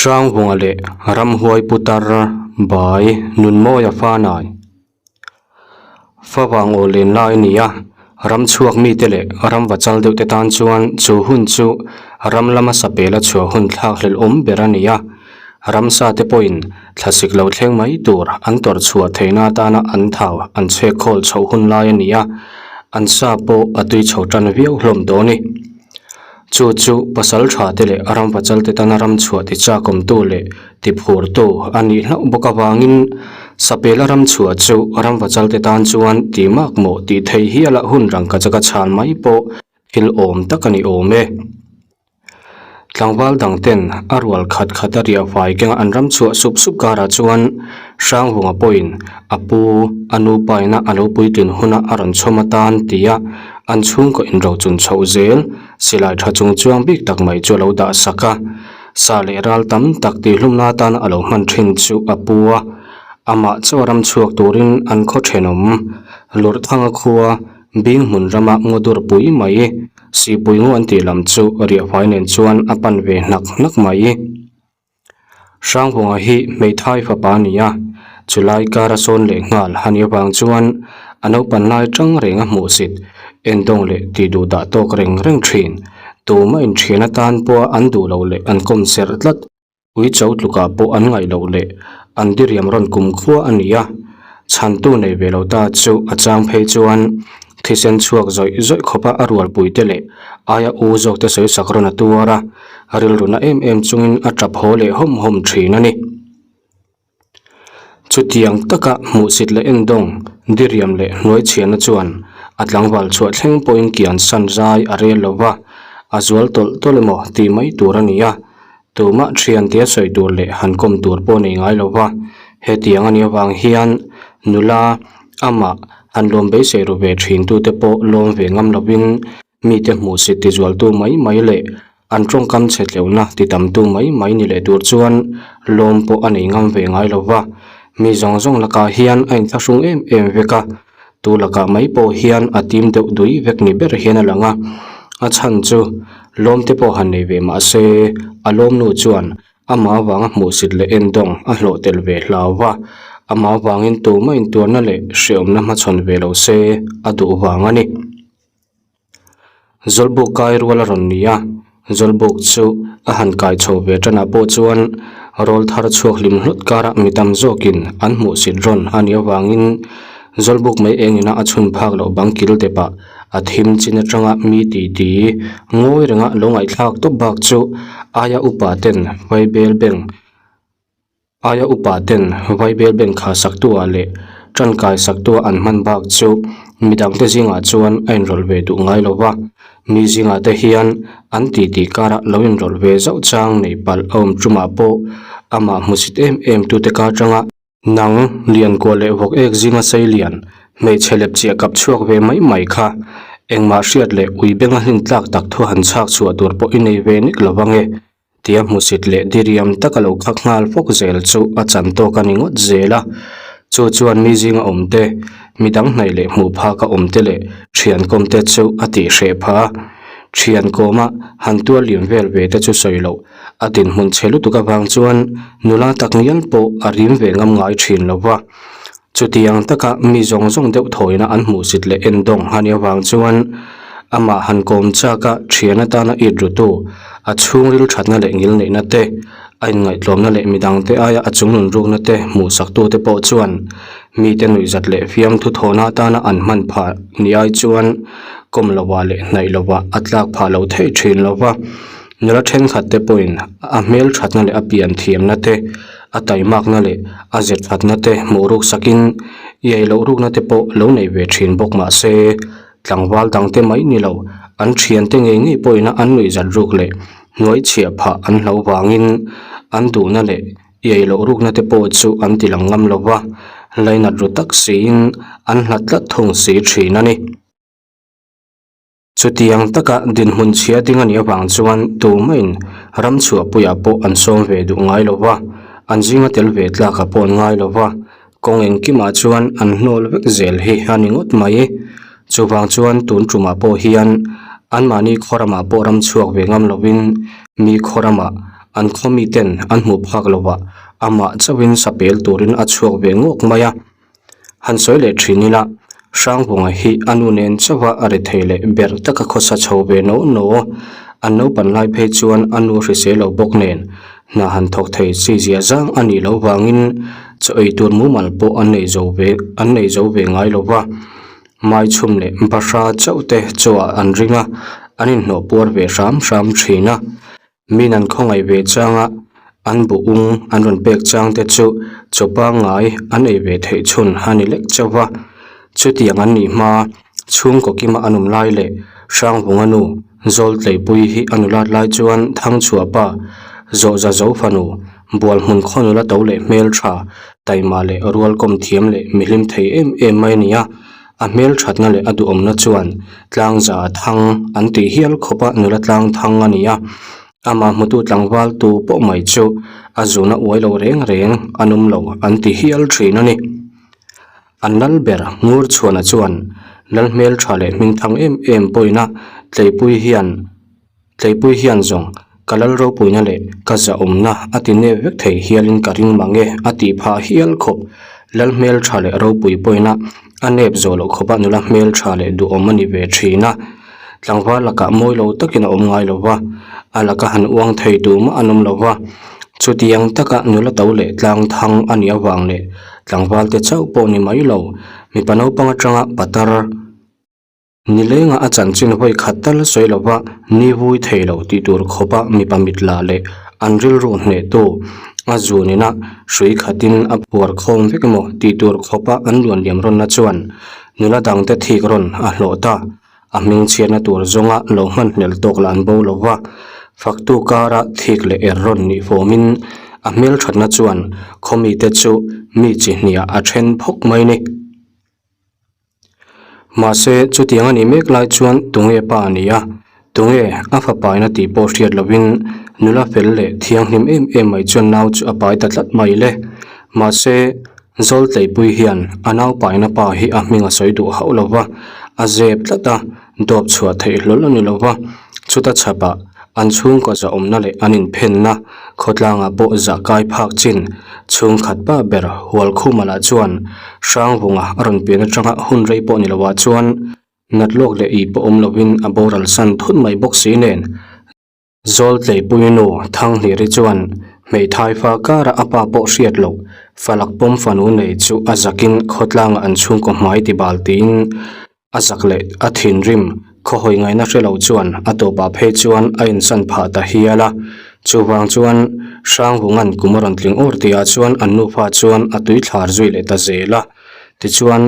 Hrangvunga leh Ramhuai Putar Bai Nunmawia Fanai Favang aw len lai a ni a, ram chhuak mite leh ram va chal deuh te tan chuan chu hun chu ram lama sapel a chhuah hun thlak hlelh awm ber a ni a, ramsa te pawhin thlasik lo thleng mai tur an tawrh chhuah theihna atana an thau an chhek khawl chhoh hun lai a ni a, an sa pawh a tui chho tan viau hlawm tawh a ni. Chu chu pasal tha te leh ram vachal te tana ram chhuah ti chakawmtu leh ti phurtu a nih hlauh bawk avangin Sapela ram chhuah chu ram vachal te tan chuan ti mak mawh tih thei hiala hun rangkachaka chhan mai pawh thil awm tak a ni awm e. Tlangval dang ten a rual khat khat a riah fai kenga an ram chhuah sup sup karah chuan Hrangvunga pawhin a pu a nupaina a lo puitlin huna a rawn chhawm atan tia An chhungkaw inrochun chhoh zel silai tha chung chuang bik tak mai chu a lo dah sak a, sa leh ral tam tak tihhlumna atana a lo hman thin chu a pu a, amah chaw ram chhuak turin an khaw thenawm Lurhthanga khua bing hmun rama ngaw dur pui mai sihpui ngaw an tih lam chu riahfai nen chuan a pan ve hnak hnak mai. Hrangvunga hi hmeithai fapa a ni a, chulai kar a sawn leh nghal a nih avang chuan a naupan lai tang reng a hmuhsit, endawng leh tih duh dah tawk reng reng thin. Tuma inthian atan pawha an duh loh leh an kawm serh tlat, uicho tlukah pawh an ngaih loh leh an diriam rawn kum khua a ni a. Chhantu nei ve lo ta chu a chang phei chuan thisen chhuak zawih zawih khawpa a rualpuite leh aia u zawkte sawi sak rawn a tuar a. Rilru na em em chungin a tap haw leh hawm hawm thin a ni. Chutiang taka hmuhsit leh endawng, diriam leh hnuai chhiahna chuan a tlangval chhuah thleng pawhin kian san zai a rel lo va, a zual tawlh tawlh emaw tih mai tur a ni a. Tumah thian tia sawi tur leh han kawm tur pawh nei ngai lo va, hetiang a nih avang hian nula amah han lawm beisei ru ve thintute pawh lawm ve ngam lovin Mite hmuhsit tizualtu mai mai leh an tawngkam chhe tleuhna ti tamtu mai mai ni leh tur chuan lawm pawh a nei ngam ve ngai lo va, mi zawng zawng lakah hian a inthlahrung em em vek a, tu lakah mai pawh hian a tim deuh dui vek ni ber hian a lang a, a chhan chu lawm te pawh han nei ve mah se a lawmnu chuan Amah avanga hmuhsit leh endawng a hlawh tel ve hlau va, amah avangin tumah intuarna leh hreawmna hmachhawn ve lo se a duh vang a ni. Zawlbuk kai rual a rawn ni a, Zawlbuk chu a han kai chho ve tanah pawh chuan rawl thar chhuak hlim hlawt karah mi tam zawkin an hmuhsit rawn a nih avangin Zawlbuk mai engina a chhun phak loh bang kil depah a thim chin atanga mi titi ngawi renga lo ngaihthlak tawp bak chu aia upa ten vaibel beng Aia upa ten Vaibel bank kha saktuah leh tangkai saktuah an hman bak chu midangte zingah chuan a inrawlh ve duh ngai lo va, mi zingah te hian an titi karah lo inrawlh ve zauh chang nei palh a awm tumah pawh amah hmusit em em tute kar tanga nang lian kuah leh vawk ek zinga sei lian hmeichhe lep chiah kap chhuak ve mai mai kha engmah hriat leh ui benga hlin tlak tak thu han chhak chhuah tur pawh i nei ve nek lo ange. Tia hmusit leh diriam taka lo khak nghal fawk zel chu a chan tawk a ni ngawt zel a, chu chuan mi zinga awm te, midang hnaih leh hmuh phaka awm te leh thian kawm te chu a tih hreh phah a. Thian kawma han tual liam vel ve te chu sawi loh a dinhmun chhe lutuk avang chuan nula tak ngial pawh a rim ve ngam ngai thin lo va. Chutiang taka mi zawng zawng deuh thawina an hmuhsit leh endawng a nih avang chuan amah han kawm chak a thian atana it rutu a chhungril thatna leh ngilneihna te, a inngaihtlawmna leh midangte aia a chungnun rukna te hmuhsaktute pawh chuan mite nuihzat leh fiamthu thawhna atana an hman phah ni ai chuan kawm lovah leh hnaih lovah a tlak phah lo theih thin lo va. Nula thenkhat te pawhin a hmel thatna leh a pian thiamna te, a taimakna leh a zir thatna te hmuh ruk sakin iai loh rukna te pawh lo nei ve thin bawk mah se, tlangval dangte mai ni lo, an thiante ngei ngei pawhin an nuihzat ruk leh hnuai chhiah phah an hlo vangin an duhna leh iai loh rukna te pawh chu an ti lang ngam lo va, lainat ru tak siin an hlat tlat thung si thin a ni. Chutiang taka dinhmun chhia ding a nih avang chuan tumahin ram chhuahpuiah pawh an sawm ve duh ngai lo va, an zinga tel ve tlakah pawh an ngai lo va, kawng engkimah chuan an hnawl vek zel hi a ni ngawt mai. Chuvang chuan tun tumah pawh hian anmahni khaw ramah pawh ram chhuak ve ngam lovin mi khaw ramah. An khaw miten an hmuh phak lovah amah chauhin sapel turin a chhuak ve ngawk mai a. Han sawi leh thin ila, Hrangvunga hi a nu nen chauha a ri thei leh ber taka khawsa chho ve no no. An naupan lai phei chuan a nu hrisel lo bawk nen hna han thawk thei chi zia zang a nih loh vangin chaw ei tur mumal pawh an nei zo ve an nei zo ve ngai lo va. Maichhum leh bahra chauh te chawah an ring a, an inhnawh puar ve hram hram thin a. Min an khawngaih ve changa an bu ung an rawn pek chang te chu chaw pangngai an ei ve theih chhun a ni lek chauh va. Chutiang an nih hma chhungkaw kima an awm lai leh Hrangvunga nu Zawltleipui hi a nulat lai chuan Thangchhuah pa Zawhza zo fanu Bualhmun khaw nula to leh hmeltha taima leh rualkawm thiam leh mihlim thei em em mai a ni a. A hmel thatna leh a duhawmna chuan tlangza a thang an tih hial khawpa nula tlang thang a ni a, amah hmutu tlangval tu pawh mai chu a zuna uai lo reng reng an awm lo an ti hial thin a ni. An lal ber Ngurchhuana chuan lal hmel tha leh hming thang em em pawina tleipui hian Tleipui hian zawng ka lal ropuina leh ka zahawmna a ti nep vek thei hialin ka ring mang e a tih phah hial khawp. Lal hmel tha leh ropui pawina a nep zawh loh khawpa nula hmel tha leh duhawm a ni ve thin a. Tlangval lakah mawi lo takin a awm ngai lo va, a laka han uang thei tur mah an awm lo va. Chutiang taka nula to leh tlang thang a nih avang leh tlangval te chauh pawh ni mai lo, mipa naupang atanga patar, Nilenga a chanchin vawi khat tal sawi lova ni vui thei lo tih tur khawpa mipa mit la leh an rilru hnehtu a zunina hrui khatin a phuar khawm vek emaw tih tur khawpa an luanliam rawnna chuan nula dangte thik rawn a hlawh ta. A hming chhiatna tur zawnga lo hmanhlel tawk lah an bo lova, faktu kara thik leh er rawn nih fawmin a hmelthatna chuan khawmite chu mi chi hniah a then phawk mai ni. Mahse, chutiang a nih mek lai chuan tunge pa a ni a, tunge a fapaina tih pawh hriat lovin nula fel leh thianghlim em em mai chuan nau chu a pai ta tlat mai le. Mahse, Zawltleipui hian a nau paina pa hi a hming a sawi duh hauh lo va, a zep tlat a, dawp chhuah theih hlawl a ni lo va. Chuta chhapah an chhungkaw zahawmna leh an inphenna khawtlangah pawh zah kai phak chin chhungkhat pa ber Hualkhuma lah chuan Hrangvunga a rawn pian atanga hun rei pawh ni loah chuan nat lawk leh ih pawh awm lovin a boral san thut mai bawk si nen. Zawltleipui nu Thanghliri chuan hmeithai fa karah a pa pawh hriat loh falak pawm fanu nei chu a zakin khawtlangah an chhungkaw hmai ti bal tiin a zak leh a thinrim khawhawi ngaihna hre lo chuan a tawpah phei chuan a insan phah ta hial a. Chuvang chuan Hrangvunga'n kum a rawn tling awr tihah chuan an nufa chuan a tuithlar zui leh ta zel a. Tichuan,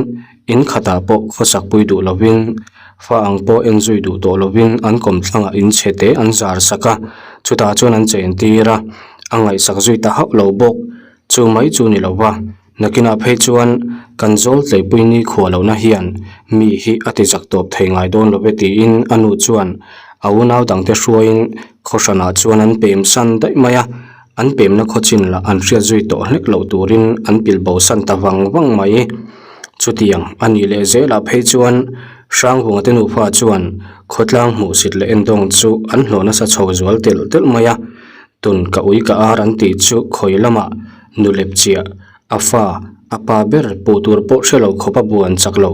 in khatah pawh khawsakpui duh lovin, fa ang pawh en zui duh tawh lovin an kawmthlangah in chhe te an zar sak a, chutah chuan an chen tir a, a ngaihsak zui ta hauh lo bawk. Chu mai chu ni lo va, nakinah phei chuan kan zawl tleipui ni khuah lohna hian mi hi a ti zak tawp thei ngai dawn lo ve tiin a nu chuan a unau dangte hruaiin khawhranah chuan an pem san daih mai a. An pemna khawchin lah an hriat zui tawh hlek loh turin an pil bo san ta vang vang mai. Chutiang a nih leh zelah phei chuan Hrangvunga te nufa chuan khawtlang hmuhsit leh endawng chu an hlawh nasa chho zual telh telh mai a. Tun ka ui ka ar an tih chu khawi lamah nu lep chiah a fa a pa ber puh tur pawh hre lo khawpa buan chak lo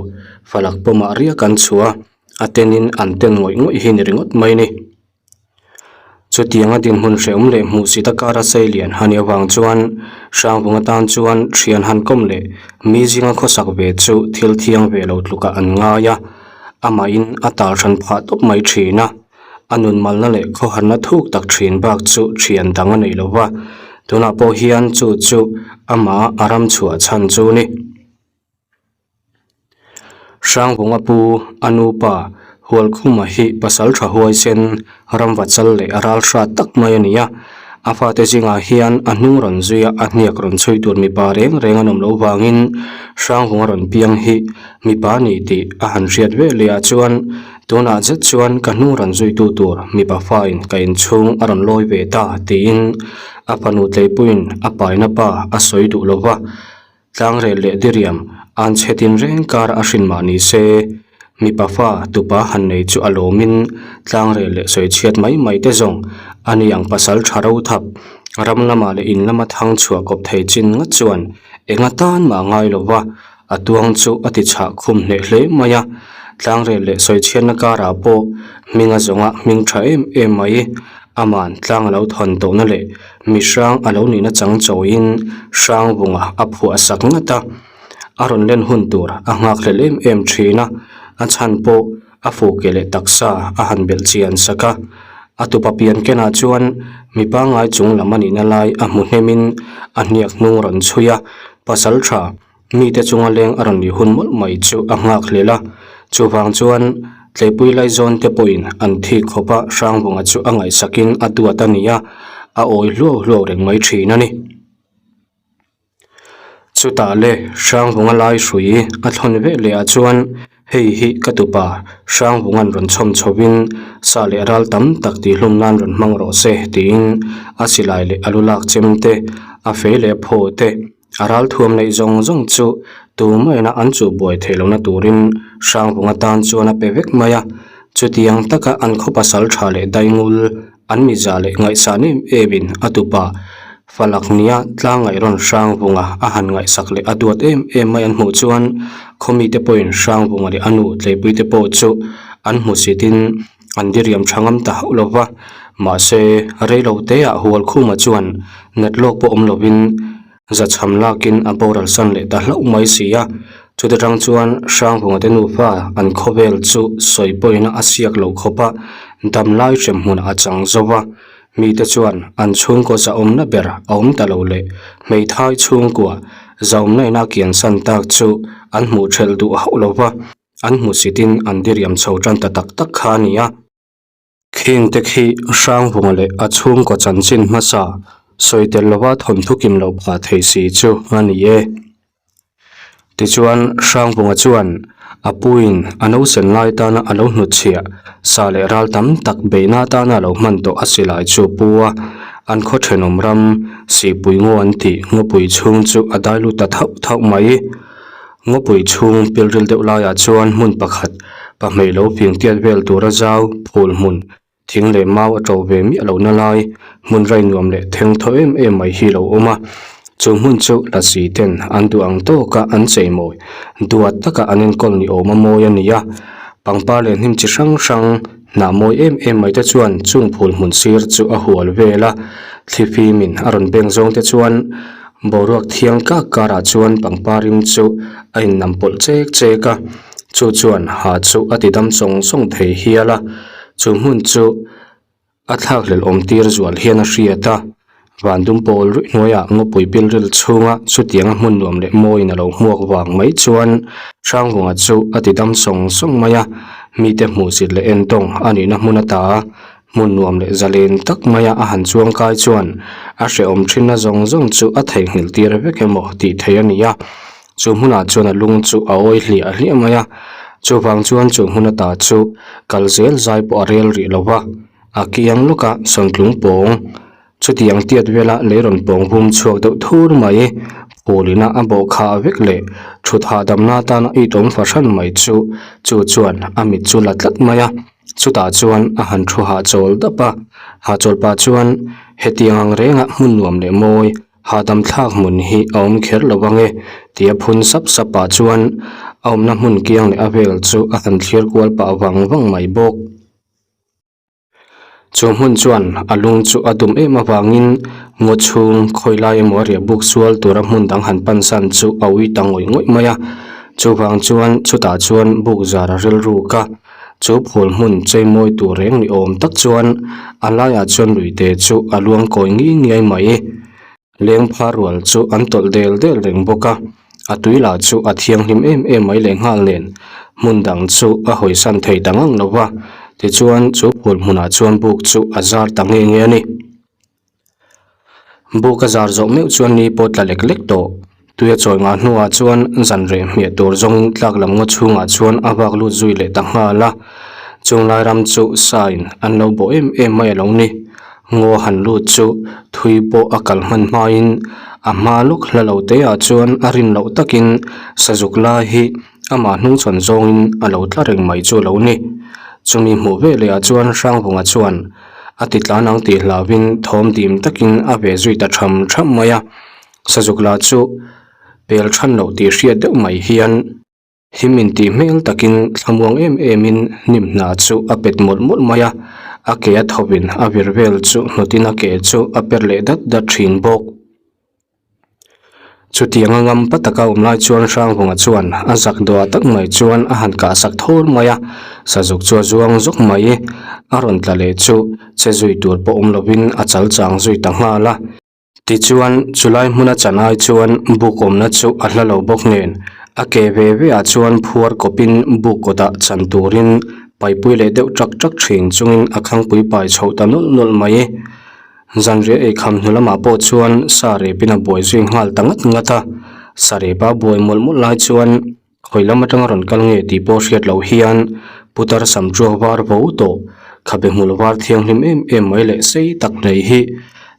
falak pawmah riak an chhuah a, a tenin an ten ngawih ngawih hi ni ringawt mai ni. Chutianga dinhmun hrehawm leh hmuhsit a kara sei lian a nih avang chuan Hrangvung atan chuan thian han kawm leh mi zinga khawsak ve chu thil thiang ve lo tlukah an ngai a, amahin a tal hran phah tawp mai thin a, a nun malna leh khawharna thuk tak thin bak chu thian dang a nei lo va, tunah pawh hian chu chu amah a ram chhuah chhan chu ni. Hrangvunga pu a nupa Hualkhuma hi pasal tha huaisen ramva chal leh ral hrat tak mai a ni a. A fate zingah hian a hnung rawn zui a, a hniak rawn chhui tur mipa reng reng an awm loh vangin Hrangvunga rawn piang hi mipa a ni tih a han hriat ve leh ah chuan tunah zet chuan ka hnung rawn zuitu tur mipa fain ka inchhung a rawn lawi ve ta tiin a fanu tleipuiin a paina pa a sawi duh lo va. Tlangrel leh diriam an chhe tin reng kar a hrin mah ni se, mipa fa tupa han nei chu a lawmin tlangrel leh sawi chhiat mai mai te zawng Ani ang pasal tha ro thap, ram lamah leh in lama thang chhuah kawp thei chin ngat chuan eng atan mah a ngai lo va, a tuang chu a ti chhah khum hneh hle mai a. Tlangrel leh sawichhiatna karah pawh hming a zawnga hming tha em em mai. Aman tlang a lo thawn tawhna leh mi hrang a lo nihna chang chawiin Hrangvunga a phuah sak ngat a. A rawn len hun tur a nghakhlel em em thin a, a chhan pawh a fuh ke leh taksa a han belh chian sak a. A tupa pian kenah chuan mi pangngai chung lam a nihna lai a hmu hnemin a hniak hnung rawn chhui a, pasal tha mite chunga leng a rawn nih hun mawlh mai chu a nghakhlel a. Chuvang chuan Tleipui Laizawn te pawhin an thik khawpa Hrangvunga chu a ngaihsakin a duat a ni a, a awi hluau hluau reng mai thin a ni. Chutah le Hrangvunga lai hrui a thlawn vek leh ah chuan hei hi ka tupa Hrangvunga'n rawn chhawm chhovin sa leh ral tam tak tihhlum nan rawn hmang rawh se tiin a silai leh a lu lak chem te, a fei leh a phaw te, a ral thuam neih zawng zawng chu tumaina an chuh buai theih lohna turin Hrangvunga tan chuan a pe vek mai a. Chutiang taka an khaw pasal tha leh daingul an miza leh ngaihsan em emin a tupa Falak nia tlangaih rawn Hrangvunga a han ngaihsak leh a duat em em mai an hmuh chuan khawmite pawhin Hrangvunga leh a nu Tleipuite pawh chu an hmusitin an diriam tha ngam ta hauh lo va. Mahse, reiloteah Hualkhuma chuan nat lawk pawh awm lovin Zachham lakin a boral san leh ta hlauh mai si a, chuti tang chuan Hrangvunga te nufa an khawvel chu sawi pawina a siak loh khawp a, damlai hrem hmunah a chang zo va. Mite chuan an chhungkaw zahawmna ber a awm ta lo leh hmeithai chhungkua zahawmna ina kian san tak chu an hmuh thelh duh hauh lo va, an hmusitin an diriam chho tan ta tak tak kha a ni a. Khing te khi Hrangvunga leh a chhungkaw chanchin hmasa sawi tel lova thawnthu kim loh phah thei si chu a ni e. Tichuan Hrangvunga chuan a puiin a nausen lai tana a lo hnutchhiah sa leh ral tam tak beihna atana a lo hman tawh a silai chu pu a, an khaw thenawm ram Sihpui ngaw an tih ngawpui chhung chu a dai lut ta thauh thauh mai. Ngawpui chhung pilril deuh laiah chuan hmun pakhat pahmei lo fing tiat vel tura zau phul hmun thing leh mau a to ve miah lohna lai hmun rai nuam leh theng thaw em em mai hi lo awm a. Chu hmun chu lasi ten an duh ang tawka an cheimawi duat taka an enkawl ni awm a mawi a ni a. Pangpar leh hnim chi hrang hrang hnah mawi em em mai te chuan chung phul hmun sir chu a hual vel a. Thlifimin a rawn beng zawng te chuan Boruak thiang kak karah chuan pangpar rim chu a innam pawlh chek chek a, chu chuan ha chu a ti dam sawng sawng thei hial a, chu hmun chu a thlakhlelh awm tir zual hian a hriat a, van dum pawl ruih hnuaiah ngawpui pilril chhunga chutianga hmun nuam leh mawiin a lo hmuak vang mai chuan Hrangvunga chu a ti dam sawng sawng mai a, mite hmuhsit leh entawng a nihna hmun ata Hmun nuam leh zalen tak maia a han chuang kai chuan a hrehawm thinna zawng zawng chu a theihnghilh tir vek emaw tih theih a ni a. Chu hmunah chuan a lung chu a awi hliah hliah mai a. Chuvang chuan chu hmun ata chu kal zel zai pawh a rel rih lo va, a kiang lawka sawntlung pawng Chutiang tiat vela lei rawn pawng vum chhuak deuh thur mai, phulina a bawh khah vek leh thut hahdamna atana itawm fahran mai chu chu chuan a mit chu la tlat mai a. Chutah chuan a han thu hahchawl dap a, hahchawl pah chuan hetiang ang renga hmun nuam leh mawi hahdam thlak hmun hi a awm kher lo ang e tia phun sap sap pah chuan a awmna hmun kiang leh a vel chu a han thlir kual pah vang vang mai bawk. Chu hmun chuan a lung chu a dum em avangin ngaw chhung khawi lai emaw a riah buk sual tura hmun dang han pan san chu a ui ta ngawih ngawih mai a. Chuvang chuan chutah chuan buk zar a rilruk a, chu phul hmun cheimawi tur reng ni awm tak chuan a laiah chuan luite chu a luang kawi ngi ngiai mai. Lengphar rual chu an tawlh del del reng bawk a, a tui lah chu a thianghlim em em mai leh nghal nen hmun dang chu a hawisan thei ta ngang lo va, tichuan chu phul hmunah chuan buk chu a zar ta nge nge a ni. Buk a zar zawh meuh chuan ni pawh tla lek lek tawh, tui a chawi ngah hnuah chuan zan reh hmiah tur zawngin tlak lam ngaw chhungah chuan a vak lut zui leh ta nghal a, chunglai ram chu sain an lo bawh em em mai a lo ni. Ngaw han lut chu thui pawh a kal hman hmain a hma lawk hla lo te ah chuan a rin loh takin sazuk lai hi amah hnungchhawn zawngin a lo tla reng mai chu a lo ni. Chumi hmuh veleh ah chuan Hrangvunga chuan. A ti tlan ang tih hlauhin thawm dim takin a ve zui ta tham tham mai a. Sazuk lah chu pel than loh tih hriat deuh mai hian him intih hmel takin thlamuang em emin hnim hna chu a pet mawlh mawlh mai a. A ke a thawin a vir vel chu hnawtin a ke chu a per leh dat dat thin bawk. Chutianga ngam pa taka awm lai chuan Hrangvunga chuan a zak dawh tak mai chuan a han kah sak thawl mai a, sazuk chu a zuang zawk mai. A rawn tla leh chu che zui tur pawh awm lovin a chal chang zui ta nghal a. Tichuan, chulai hmuna chan ai chuan buk awmna chu a hla lo bawk nen, a ke ve ve ah chuan phuar kawpin buk kawtah chan turin paipui leh deuh ṭak ṭak ṭhin chungin a khangpui pai chhoh ta nawlh nawlh mai. Zanriah eikham hnu lamah pawh chuan sa repin a buai zui nghal ta ngat ngat a, sa repa buai mawlh mawlh lai chuan hawi lam atanga rawn kal nge tih pawh hriat loh hian putar sam tuak var vo tawh khabe hmul var thianghlim em em mai leh sei tak nei hi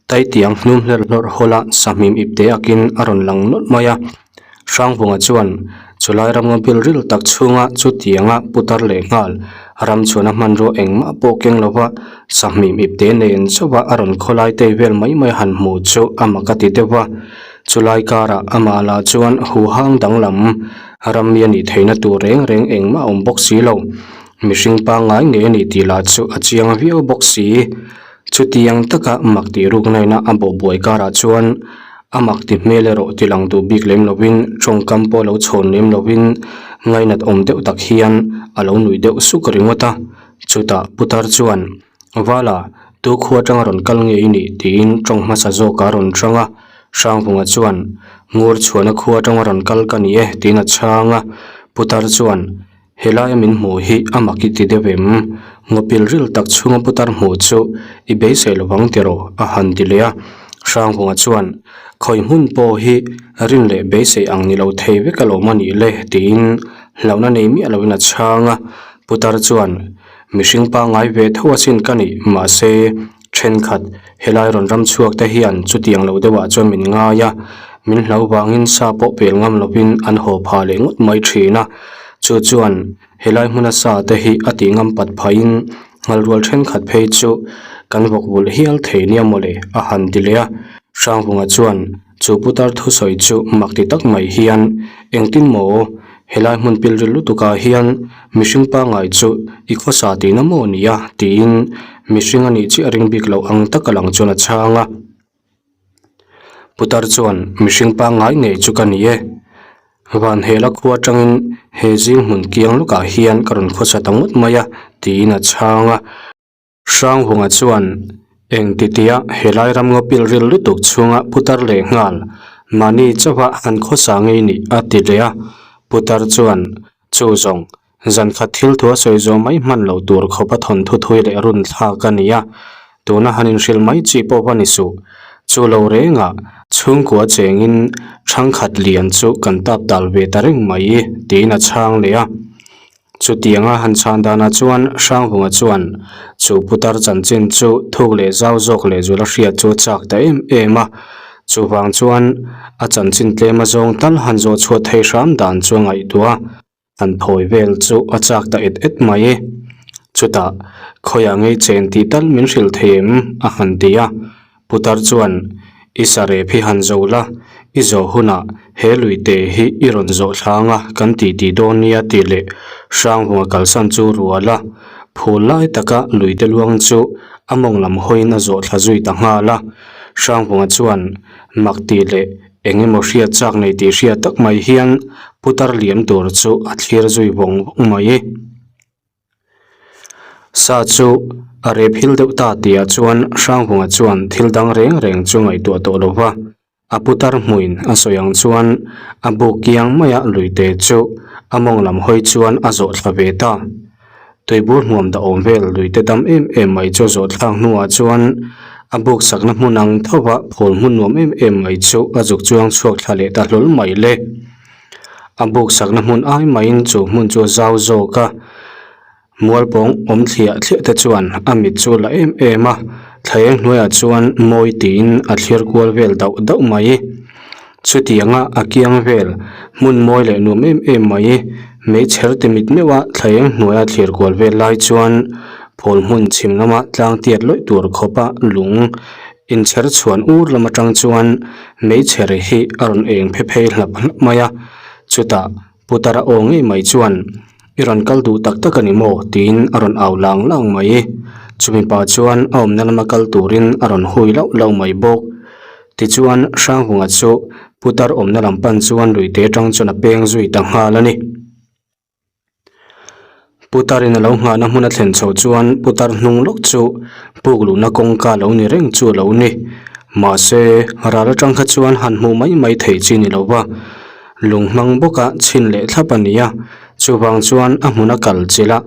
taitiang hnum hler hlawrh hawla sahmim ip te akin a rawn lang nawlh mai a. Hrangvunga chuan chulai ramnga bil ril tak chhunga chutianga putar leh nghal ram chhuahna hmanrua engmah pawh keng lova sahmim ipte nen chauha a rawn khawlai tei vel mai mai han hmuh chu a mak a ti deuh va. Chulai karah amah lah chuan huhang danglam ram mi a nih theihna tur reng reng engmah a awm bawk si lo. Mihring pangngai ngei a nih tih lah chu a chiang viau bawk si. Chutiang taka mak tih ruknaina a bawhbuai karah chuan A mak ti hmel erawh ti lang duh bik lem lovin tawngkam pawh lo chhawn lem lovin ngainat awm deuh tak hian a lo nuih deuh suk ringawt a. Chutah putar chuan, Vala, tu khua atanga rawn kal nge i nih? tiin tawng hmasa zawk a rawn chang a. Hrangvunga chuan, Ngur chhuahna khua atanga rawn kal ka ni e, tiin a chhang a. Putar chuan, Helaia min hmuh hi a mak i ti deuh em? Ngawpil ril tak chhunga putar hmuh chu i beisei lo vang tiraw? a han ti leh a. Hrangvunga chuan, Khawi hmun pawh hi rin leh beisei ang ni lo thei vek alawm a nih le? tiin hlauhna nei miah loin a chhang a. Putar chuan, Mihring pangngai ve tho asin ka nih, mahse, thenkhat helai rawn ram chhuak te hian chutiang lo deuhah chuan min ngai a, min hlau vangin sa pawh pel ngam lovin an haw phah leh ngawt mai thin a. Chu chuan helai hmuna sa te hi a tih ngam pat phahin nghalrual thenkhat phei chu kan vawk vulh hial thei nia mawle a han ti leh a. Hrangvunga chuan Chu putar thusawi chu mak ti tak mai hian, Engtin maw? Helai hmun pilril lutukah hian mihring pangngai chu i khawsa tihna maw ni a? tiin mihring a nih chiah ring bik loh ang taka lang chuan a chhang a. Putar chuan, Mihring pangngai ngei chu ka ni e. Van hela khua atangin he zing hmun kiang lawkah hian ka rawn khawsa ta ngawt mai a, tiin a chhang a. Hranghunga chuan eng titia helai ram ngaw pilril lutuk chhunga putar leh nghal mahni chauha han khawsa ngei nih a ti leh a. Putar chuan chu zawng zan khat thil thu a sawi zawh mai hman lo tur khawp a thawn thu thui leh run thlak a ni a, tuna han inhrilh mai chi pawh va ni suh. Chu lo rengah chhungkua chengin thangkhat lian chu kan tap dal ve ta reng mai tiin a chhang leh a. Chutianga han chhan danah chuan Hranghunga chuan chu putar chanchin chu thuk leh zau zawk leh zula hriat chu a chak ta em em a. Chuvang chuan a chanchin tlem a zawng tal han zawh chhuah thei hram dan chu a ngaihtuah a, han thawi vel chu a chak ta et et mai. Chutah, Khawiah ngei chen tih tal min hrilh thei em? a han ti a. Putar chuan, I sarep hi han zo la, i zawh hunah he luite hi i rawn zawh thlang a kan ti tih dawn nia tih leh Hranghunga kalsan chu rual a, phul lai taka luite luang chu a mawng lam hawiin a zawh thla zui ta nghal a. Hranghunga chuan mak tih leh eng emaw hriat chak nei tih hriat tak mai hian putar liam tur chu a thlir zui vawng vawng mai. Sa chu a rep hil deuh ta tihah chuan Hranghunga chuan thil dang reng reng chu ngaihtuah tawh lo va, a putar hmuin a sawi ang chuan a buk kiang maia luite chu a mawng lam hawi chuan a zawh thla ve ta. Tuibur hmuam dah awm vel luite dam em em mai chu a zawh thlak hnuah chuan a buk sakna hmun ang thova phul hmun nuam em em mai chu a zuk chuang chhuak thla leh ta hlawl mai le. A buk sakna hmun ai maiin chu hmun chu a zau zawk a, mualpawng awm thliah thliah te chuan a mit chu la em em a, thla eng hnuaiah chuan mawi tiin a thlir kual vel dauh dauh mai. Chutianga a kiang vel hmun mawi leh nuam em em mai, meichher ti mit meuh a thla eng hnuaia thlir kual vel lai chuan. Phul hmun chhim lama tlang tiat lawih tur khawpa lung inchher chhuan ur lam atang chuan meichher hi a rawn eng phe phei hlap hlap mai a, chutah Putara aw ngei mai chuan I rawn kal duh tak tak a ni maw? tiin a rawn au lang lang mai. Chumi pah chuan a awmna lama kal turin a rawn hui lauh lauh mai bawk. Tichuan Hrangvunga chu Putar awmna lam pan chuan luite atang chuan a peng zui ta nghal a ni. Putarin a lo nghahna hmun a thlen chhoh chuan putar hnung lawk chu puk luhna kawngka lo ni reng chu a lo ni. Mahse, ral atang kha chuan han hmuh mai mai theih chi ni lo va, lung hmang bawka chhin leh thlap a ni a, chuvang chuan a hmun a kal chilh a,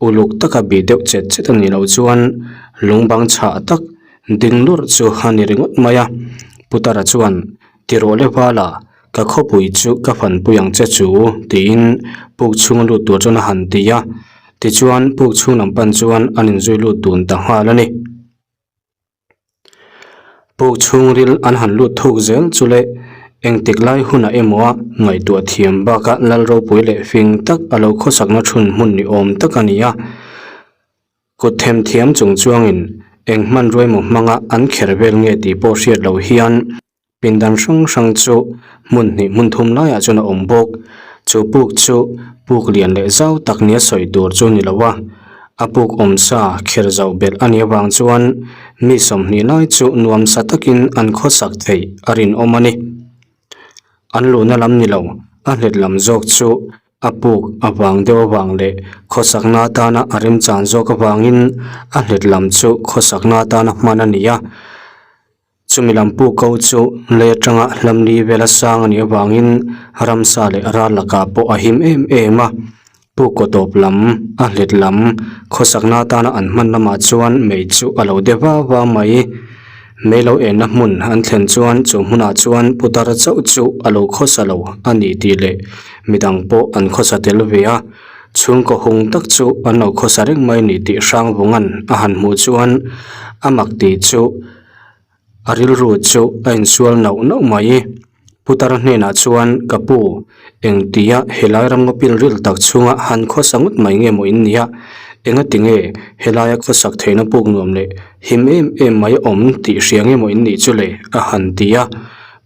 uluk taka bih deuh chet chet a nih loh chuan lung bang chhah tak ding lurh chu a ni ringawt mai a. Putara chuan, Ti rawh le vala, Ka khawpui chu ka fanpui ang che chu, tiin puk chhunga lut tur chuan a han ti a. Tichuan, puk chhung lam pan chuan an inzui lut dun ta nghal a ni. Puk chhungril an han lut thuk zel chu le, engtik lai hunah emaw a ngaihtuah thiam bakah lal ropui leh fing tak a lo khawsakna thun hmun ni awm tak a ni a. Kut themthiam chung chuangin eng hmanrua emaw hmanga an kher vel nge tih pawh hriat loh hian, Pindan hrang hrang chu hmun hnih hmun thum laiah chuan a awm bawk. Chu puk chu puk lian leh zau tak nia sawi tur chu ni lo a, a puk awm sa kher zauh belh a nih avang chuan mi 20 lai chu nuamsa takin an khawsak theih a rinawm a ni. An luhna lam ni lo, a hlet lam zawk chu a puk avang deuh avang leh khawsakna atana a remchan zawk avangin a hlet lam chu khawsakna atana hman a ni a. Chumi lam puk ko chu lei atanga hlamli vela sang a nih avangin ramsa leh ral lakah pawh a him em em a. Puk kaw tawp lam, a hlet lam, khawsakna atana an hman lamah chuan mei chu a lo de va va mai. Mei lo enna hmun an thlen chuan chu hmunah chuan putar chauh chu a lo khawsa lo a ni tih leh midang pawh an khawsa tel ve a. Chhungkaw hung tak chu an lo khawsa reng mai ni tih Hrangvunga'n a han hmuh chuan a mak tih chu A rilru chu a insual nauh nauh mai. Putar hnenah chuan, Ka pu, engtia helai ramngaw pilril tak chhunga han khawsa ngawt mai nge maw in nia? Engati nge helaia khawsak theihna puk nuam leh him em em mai awm tih hria nge maw in nih chu le? a han ti a.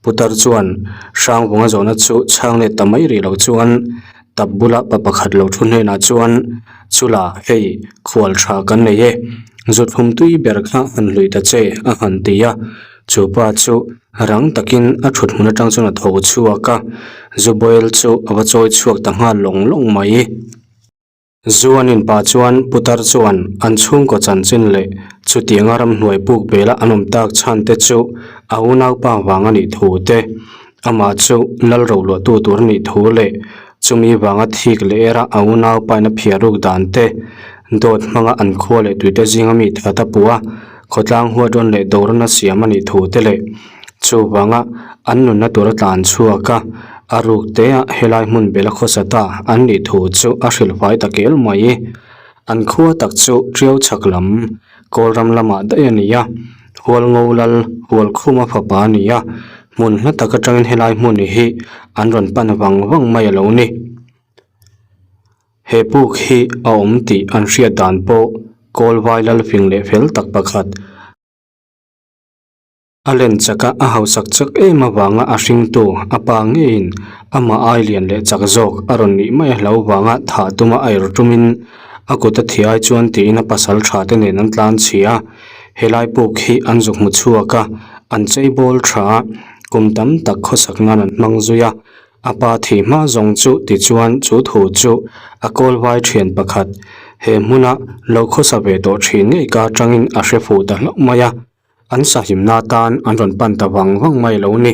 Putar chuan Hrangvunga zawhna chu chhang let ta mai rih lo chuan tap bula pa pakhat lo thu hnenah chuan, Chula, hei, khual tha kan nei e, zuthlum tui ber kha han hlui ta che, a han ti a. Chu pa chu rang takin a thut hmun atang chuan a tho chhuak a, zu boil chu a va chawi chhuak ta nghal lawng lawng mai. Zu an in pah chuan putar chuan an chhungkaw chanchin leh chutianga ramhnuai puk bela an awm tak chhan te chu a unaupa vang a nih thu te, amah chu lal roluahtu tur a nih thu leh chumi vanga thik leh era a unaupa in a phiar ruk dan te, dawt hmanga an khua leh tuite zinga mi that a puh a, khawtlang huat rawn leh dawrna siam a nih thu te leh chuvanga an nunna tura tlan chhuak a, a ruk te ah helai hmun bela khawsa ta an nih thu chu a hrilh fai ta kel mai. An khua tak chu Tiau chhak lam Kawlram lamah daih a ni a, Hualngo lal Hualkhuma fapa a ni a, hmun hla tak atangin helai hmun hi an rawn pan vang vang mai a lo ni. He puk hi a awm tih an hriat dan pawh Kawlvai lal fing leh fel tak pakhat. A len chaka a hausak chak em avanga a hringtu a pa ngeiin amah ai lian leh chak zawk a rawn nih mai a hlo vanga thah tuma a er tumin a kut a thi ai chuan tiin a pasal tha te nen an tlan chhi a. Helai puk hi an zuk hmu chhuak a, an chei bawl tha a, kum tam tak khawsak nan an hmang zui a. A pa thih hma zawng chu tichuan chu thu chu a kawlvai thian pakhat he hmuna lo khawsa ve tawh thin ngei ka atangin a hre fuh ta hlauh mai a. An sahimna atan an rawn pan ta vang vang mai lo ni.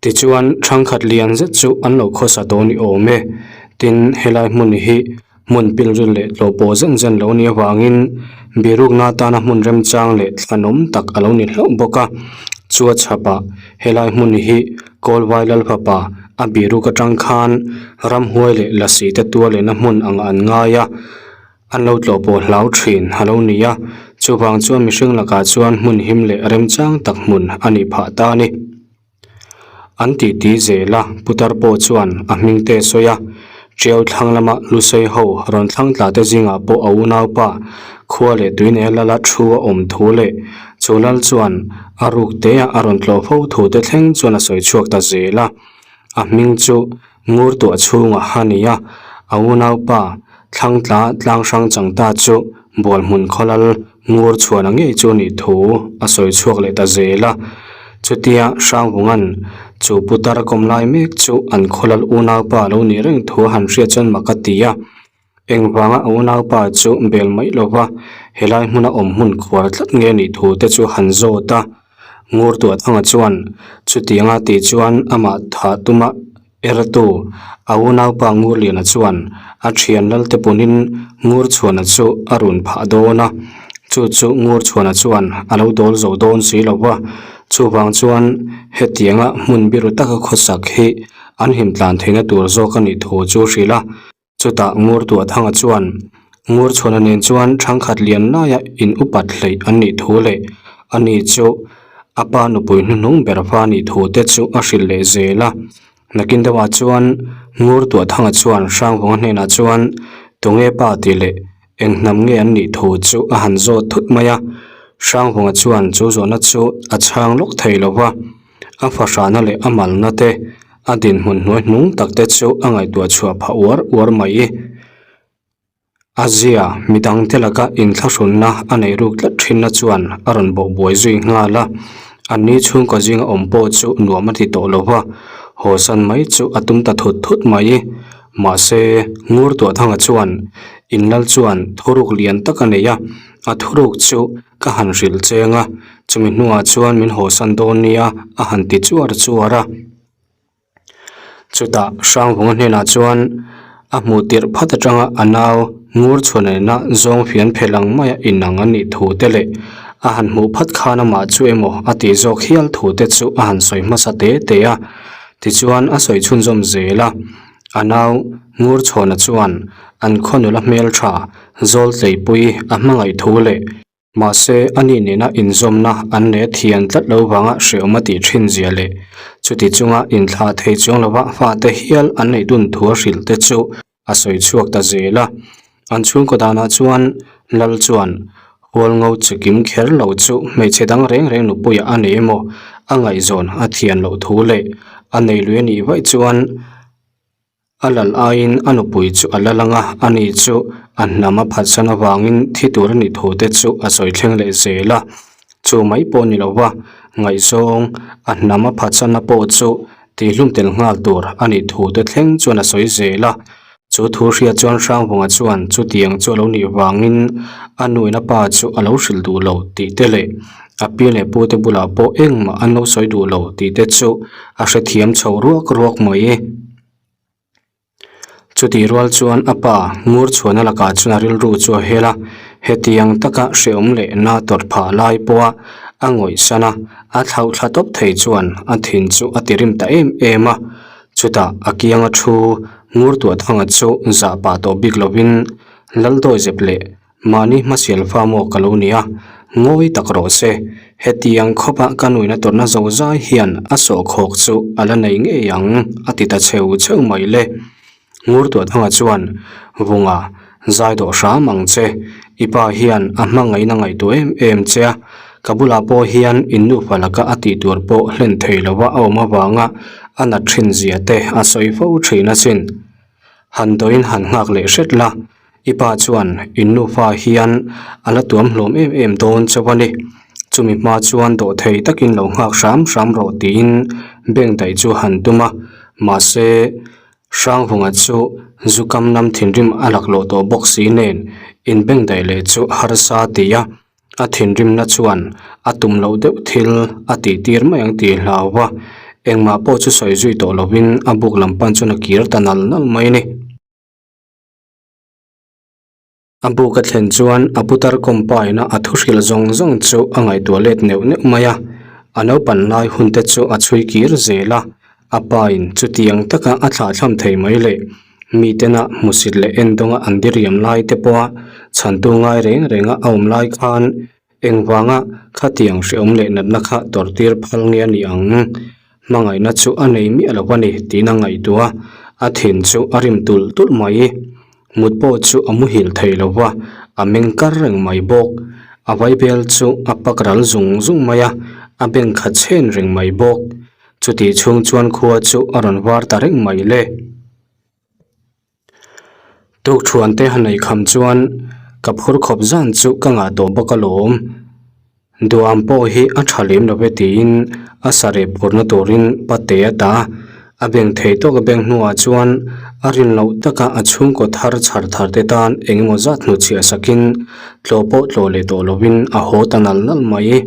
Tichuan thangkhat lian zet chu an lo khawsa tawh ni awm e. Tin, helai hmun hi hmun pilril leh tlawh pawh zen zen lo ni avangin birukna atana hmun remchang leh thlanawm tak a lo ni hlauh bawk a. Chua chhapah helai hmun hi Kawlvai Lalfapa a biruk atang khan ramhuai leh lasi te tual lehna hmun ang an ngai a. An lo tlawh pawh hlau thin a lo ni a, chuvang chuan mihring lakah chuan hmun him leh remchang tak hmun a nih phah ta a ni. An titi zel a, putar pawh chuan a hming te a sawi a. Ṭiau thlang lama Lusei ho rawn thlang tla te zingah pawh a unaupa khua leh tuinei lala thu a awm thu leh chu lal chuan a ruk teah a rawn tlawh fo thu te thleng chuan a sawi chhuak ta zel a. A hming chu ngur tuah chhungah a ni a, a unaupa thlang tla tlang hrang chang ta chu Bualhmun khaw lal ngur chhuana ngei chu nih thu a sawi chhuak leh ta zel a. Chutia Hrangvunga'n chu putar kawm lai mek chu an khaw lal unaupa lo nih reng thu a han hriat chuan mak a ti a. Engvanga a unaupa chu bel mai lova helai hmuna awm hmun khuar tlat nge nih thu te chu han zawt a. Ngur Tuahthanga chuan chutianga tih chuan amah thah tuma ertu a unaupa Ngurliana chuan a thian lalte punin Ngurchhuana chu a run phah dawn a, chu chu Ngurchhuana chuan a lo dawl zo dawn si lo va, chuvang chuan hetianga hmun biru taka khawsak hi an him tlan theihna tur zawk a nih thu chu hrilh a. Chutah Ngurtuahthanga chuan Ngurchhuana nen chuan thangkhat lian laia in upat hleih an nih thu leh ani chu a pa nupui hnuhnung ber fa nih thu te chu a hrilh leh zel a. Nakin deuhah chuan Ngurtuahthanga chuan Hrangvunga hnenah chuan Tunge pa tih leh eng hnam nge an nih thu chu a han zawt thut mai a. Hrangvunga chuan chu zawhna chu a chhang lawk thei lo va. A fahrahna leh a malna te, a dinhmun hnuai hnung tak te chu a ngaihtuah chhuah phah uar uar mai. A zia, midangte laka inthlahrunna a neih ruk tlat thinna chuan a rawn bawh buai zui nghal a. Anni chhungkaw zinga awm pawh chu nuam a ti tawh lo va, hawsan mai chu a tum ta thut thut mai. Mahse, Ngur Tuahthanga chuan inlal chuan thuruk lian tak a nei a, a thuruk chu ka han hrilh cheng a, chumi hnuah chuan min hawsan dawn nia a han ti chuar chuar a. Chutah Hrangvunga hnenah chuan a hmuh tirh phat atanga a nau ngur chhuah nena zawng fian phelh ang maia inang an nih thu te leh a han hmuh phat khan amah chu emaw a tih zawk hial thu te chu a han sawi hmasa te te a. Tichuan a sawi chhunzawm zel a, a nau ngur chhuahna chuan an khaw nula hmeltha Zawltleipui a hmangaih thu leh mahse a ni nena inzawmna an leh thian tlat lo vanga hreawm a tih thin zia leh chuti chunga inthlah thei chuang lova fate hial an neih dun thu a hrilh te chu a sawi chhuak ta zel a. An chhungkaw danah chuan Lal chuan Hualngo chikim kher lo chu hmeichhe dang reng reng nupuiah a nei emaw a ngaihzawn a thian loh thu leh a nei lui a nih vaih chuan A lal aiin a nupui chu a la lang a, ani chu a hnam a phatsan avangin thi tur a nih thu te chu a sawi thleng leh zel a. Chu mai pawh ni lo va, ngaihzawng a hnam a phatsanna pawh chu tihlum tel nghal tur a nih thu te thleng chuan a sawi zel a. Chu thu hria chuan Hrangvunga chuan chutiang chu a lo nih vangin a nuin a pa chu a lo hrilh duh lo tih te leh a pi leh pu te bulah pawh engmah an lo sawi duh lo tih te chu a hrethiam chho ruak ruak mai. Chutih rual chuan a pa ngur chhuahna lakah chuan a rilru chu a hel a, hetiang taka hrehawm leh na tawrh phah lai pawha a ngawih san a, a thlauh thla tawp thei chuan a thin chu a ti rim ta em em a. Chutah a kianga thu ngur tuah thanga chu zah pah tawh bik lovin Laldawi zep leh Mahni hmasial fa maw ka lo nia, ngawi tak rawh se. Hetiang khawpa ka nuina tawrhna zo zai hian a sawhkhawk chu a la nei ngei ang, a ti ta cheu cheu mai le. Ngurtuahthanga chuan, Vunga, zai dawh hram ang che. I pa hian a hmangaihna ngaihtuah em em che a, ka bulah pawh hian in nufa laka a tih tur pawh hlen thei lova a awm avanga a nat thin zia te a sawi fo thin asin. Han dawhin han nghak leh hret la, i pa chuan in nufa hian a la tuam hlawm em em dawn chauh a ni. Chumi hma chuan dawhthei takin lo nghak hram hram rawh tiin bank daih chu han tum a, mahse Hrangvunga chu zu kam lam thinrim a laklawh tawh bawk si nen in bank daih leh chu harsa ti a. A thinrimna chuan a tum loh deuh thil a tih tir mai ang tih hlau va, engmah pawh chu sawi zui tawh lovin a buk lam pan chuan a kir ta nal nal mai a ni. A buk a thlen chuan a putar kawmpaina a thu hrilh zawng zawng chu a ngaihtuah let neuh neuh mai a, a naupan lai hun te chu a chhui kir zel a, a pain chutiang taka a thlahthlam thei mai leh Mitena hmusit leh endawnga an diriam lai te pawha chhantu ngai reng renga a awm lai khan engvanga khatiang hrehawm leh natna kha tawrhtir phal nge a ni ang? Hmangaihna chu a nei miah lo a ni tiin a ngaihtuah a. A thin chu a rim tulh tulh mai. Mut pawh chu a muhil thei lo va, a meng kar reng mai bawk. A vaibel chu a pak ral zung zung mai a, a beng khat chhen reng mai bawk. Chutih chhung chuan khua chu a rawn var ta reng mai le. Tukthuan te han ei kham chuan ka phur khawp zan chu ka ngah tawh bawk alawm. Duham pawh hi a tha lem lo ve tiin a sarep phurna turin pate a ta a, a beng thei tawk a beng hnuah chuan a rin loh taka a chhungkaw thar chhar thar te tan eng emaw zat hnuchhiah sakin tlawh pawh tlawh leh tawh lovin a haw ta nal nal mai.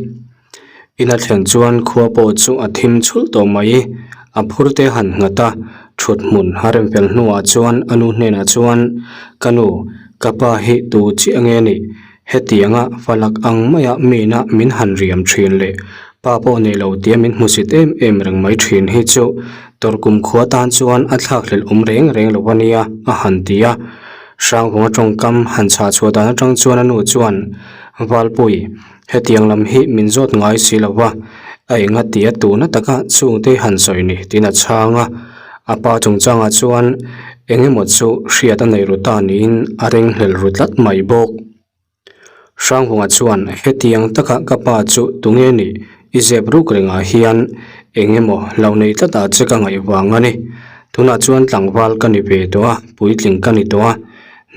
Ina thlen chuan khua pawh chu a thim chhulh tawh mai. A phur te han nghat a, thut hmun a rem fel hnuah chuan a nu hnenah chuan, Ka nu, ka pa hi tu chiah nge nih? Hetianga falak ang maia mina min han riam thin leh pa pawh nei lo tia min hmusit em em reng mai thin hi chu tawrhkum khua tan chuan a thlakhlelh awm reng reng lo a nia, a han ti a. Hrangvunga tawngkam han chhah chhuah dan atang chuan a nu chuan, Valpui, Hetiang lam hi min zawt ngai si lo va, a enga tia tuna taka chhungte han sawi ni tiin a chhang a. A pa chungchangah chuan eng emaw chu hriat a nei ru ta niin a ringhlel ru tlat mai bawk. Hranghunga chuan hetiang taka ka pa chu tunge nih i zep ruk rengah hian eng emaw lo nei tlatah che ka ngaih vang a ni. Tunah chuan tlangval ka ni ve tawh a, puitling ka ni tawh a.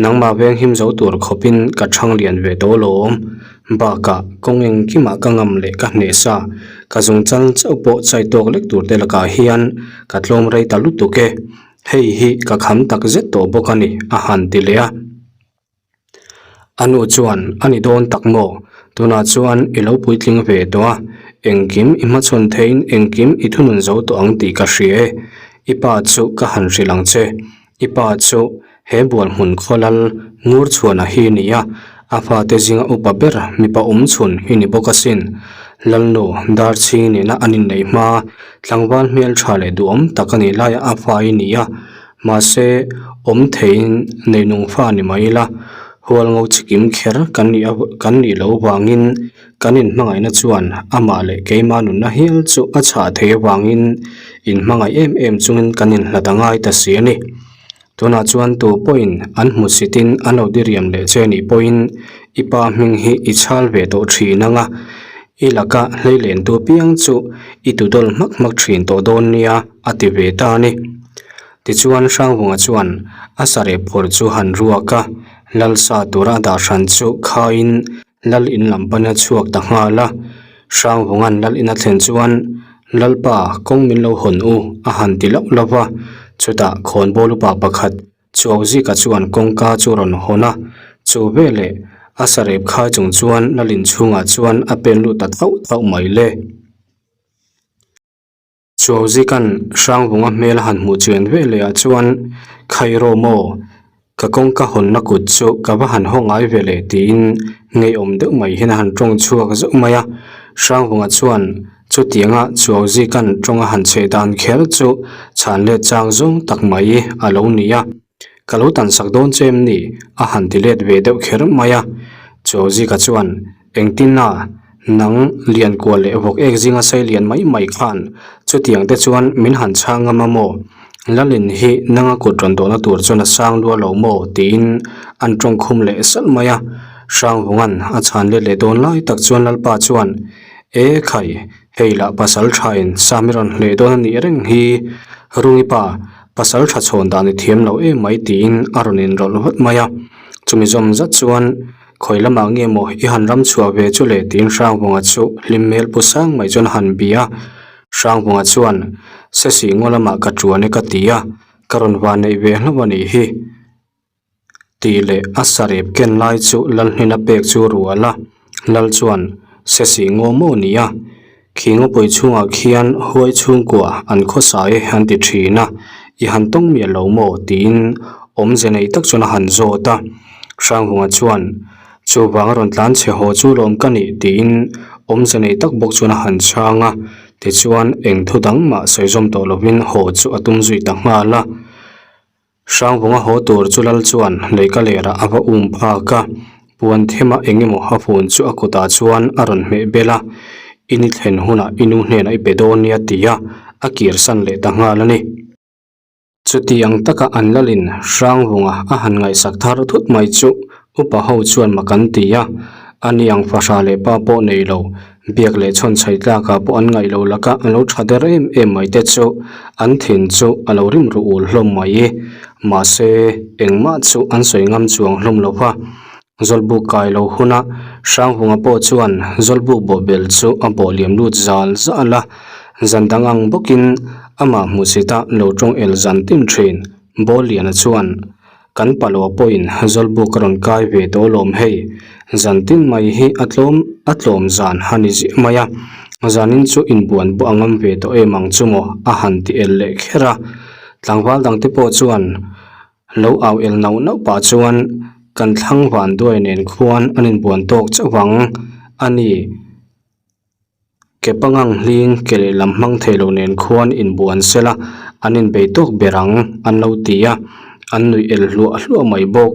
Nangmah veng him zo tur khawpin ka thang lian ve tawh lawm. Bakah, kawng engkimah ka ngam leh ka hneh sa, ka zung chal chauh pawh chai tawk lek tur te lakah hian ka tlawm rei ta lutuk e. Hei hi ka kham tak zet tawh bawk a ni, a han ti leh a. A nu chuan, A ni dawn tak maw? Tunah chuan i lo puitling ve tawh a, engkim i hmachhawn theiin engkim i thunun zo tawh ang tih ka hria e. I pa chu ka han hrilh ang che. I pa chu he bual hmun khawlal ngur chhuana hi ni a, a fate zinga upa ber mipa awm chhun hi ni bawk asin. Lalnu Darchhing nena an inneih hma, tlangval hmel tha leh duhawm tak a nih laia a fa i ni a, mahse awm theiin neinung fa ni mai ila, hual ngo chikim kher kan nih kan nih loh vangin kan inhmangaihna chuan amah leh keima nunna hial chu a chhah thei avangin inhmangaih em em chungin kan inhlat a ngai ta si a ni. Tunah chuan tu pawhin an hmusitin an lo diriam leh che nih pawhin i pa hming hi i chhal ve tawh thin ang a, i laka hleilentu piang chu i tudawl hmak hmak thin tawh dawn nia a ti ve ta a ni. Tichuan Hrangvunga chuan a sarep phawrh chu han ruak a, Lalsa tura a dah hran chu khaiin Lal in lam pan a chhuak ta nghal a, Hrangvunga'n Lal in a thlen chuan, Lalpa, kawng min lo hawn u, a han ti lauh lauh va. Chutah khawnbawl upa pakhat, Chuauzika chuan kawngka chu rawn hawn a, chu veleh a sarep khai chung chuan Lal in chhungah chuan a pen lut ta thauh thauh mai le. Chuauzikan Hrangvunga hmel a han hmuh chian ve leh ah chuan Khairaw maw, ka kawngka hawnna kut chu ka va han haw ngai ve leh tiin ngeiawm deuh mai hian a han tawng chhuak zauh mai a. Hrangvunga chuan chutianga Chuauzikan tawng a han chheh dan kher chu chhan let chang zawng tak mai a lo ni a. Ka lo tan sak dawn che em ni? a han ti let ve deuh kher mai a. Chuauzika chuan Engtin a, nang lian kual leh vawk ek zinga sei lian mai mai khan chutiang te chuan min han chhang ngam a maw? Lalin hi nanga kut rawn dawhna tur chuan a sang lua lo maw? tiin an tawng khum leh salh mai a. Hrangvunga'n a chhan let leh dawn lai tak chuan Lalpa chuan, E khai, hei lah pasal thain Sami rawn hleh dawn a nih reng hi, Rungi pa, pasal tha chhawn dan i thiam lo em mai tiin a rawn inrawlh vat mai a. Chumi zawm zat chuan Khawi lamah nge maw i han ram chhuah ve chu le tiin Hrangvunga chu hlim hmel pu sang mai chuan a han bia a. Hrangvunga chuan, Sesi ngaw lamah ka tuan e ka ti a, ka rawn van neih ve hlauh a nih hi. Tih leh a sarep ken lai chu Lalhnena pek chu rual a. Lal chuan, Sesi ngaw maw ni a? Khi ngawpui chhungah khian huai chhungkua an khawsa e an ti thin a, i han tawng miah lo maw? tiin awmze nei tak chuan a han zawt a. Hrangvunga chuan, Chuvang a rawn tlan chhe haw chu lawm ka nih tiin awmze nei tak bawk chuan a han chhang a. Tichuan eng thu dang mah sawi zawm tawh lovin haw chu a tum zui ta nghal a. Hrangvunga haw tur chu lal chuan leika lerah a va um phak a, puan thema eng emaw a fun chu a kutah chuan a rawn hmeh bel a, I ni thlen hunah i nu hnenah i pe dawn nia ti a, a kirsan leh ta nghal a ni. Chutiang taka an lalin Hrangvunga a han ngaihsak thar thut mai chu upa ho chuan mak an ti a, a ni ang fahra leh pa pawh nei lo, biak leh chhawn chhai tlakah pawh an ngaih lo laka an lo tha der em em mai te chu an thin chu a lo rim ru ul hlawm mai. Mahse, engmah chu an sawi ngam chuang hlawm lo va, Zawlbuk kai lo huna Hrangvunga pawh chuan Zawlbuk bawhbel chu a bawh liam lut zal zal a, zan dang ang bawkin amah hmuhsita lo tawng el zan tin thin. Bawlliana chuan, Kan paloa pawhin Zawlbuk a rawn kai ve tawh alawm hei, zan tin mai hi a tlawm a tlawm zan a ni ziah mai a, zanin chu inbuan pawh a ngam ve tawh em ang chu maw a han ti el leh kher a. Tlangval dangte pawh chuan, Lo au el nauh nauh pah chuan kan thlang van duai nen khuan an inbuan tawk chauh ang a ni. Ke pangang hling ke lehlam hmang thei lo nen khuan inbuan sela an inbei tawk ber ang an lo ti a, an nuih el hluah hluah mai bawk.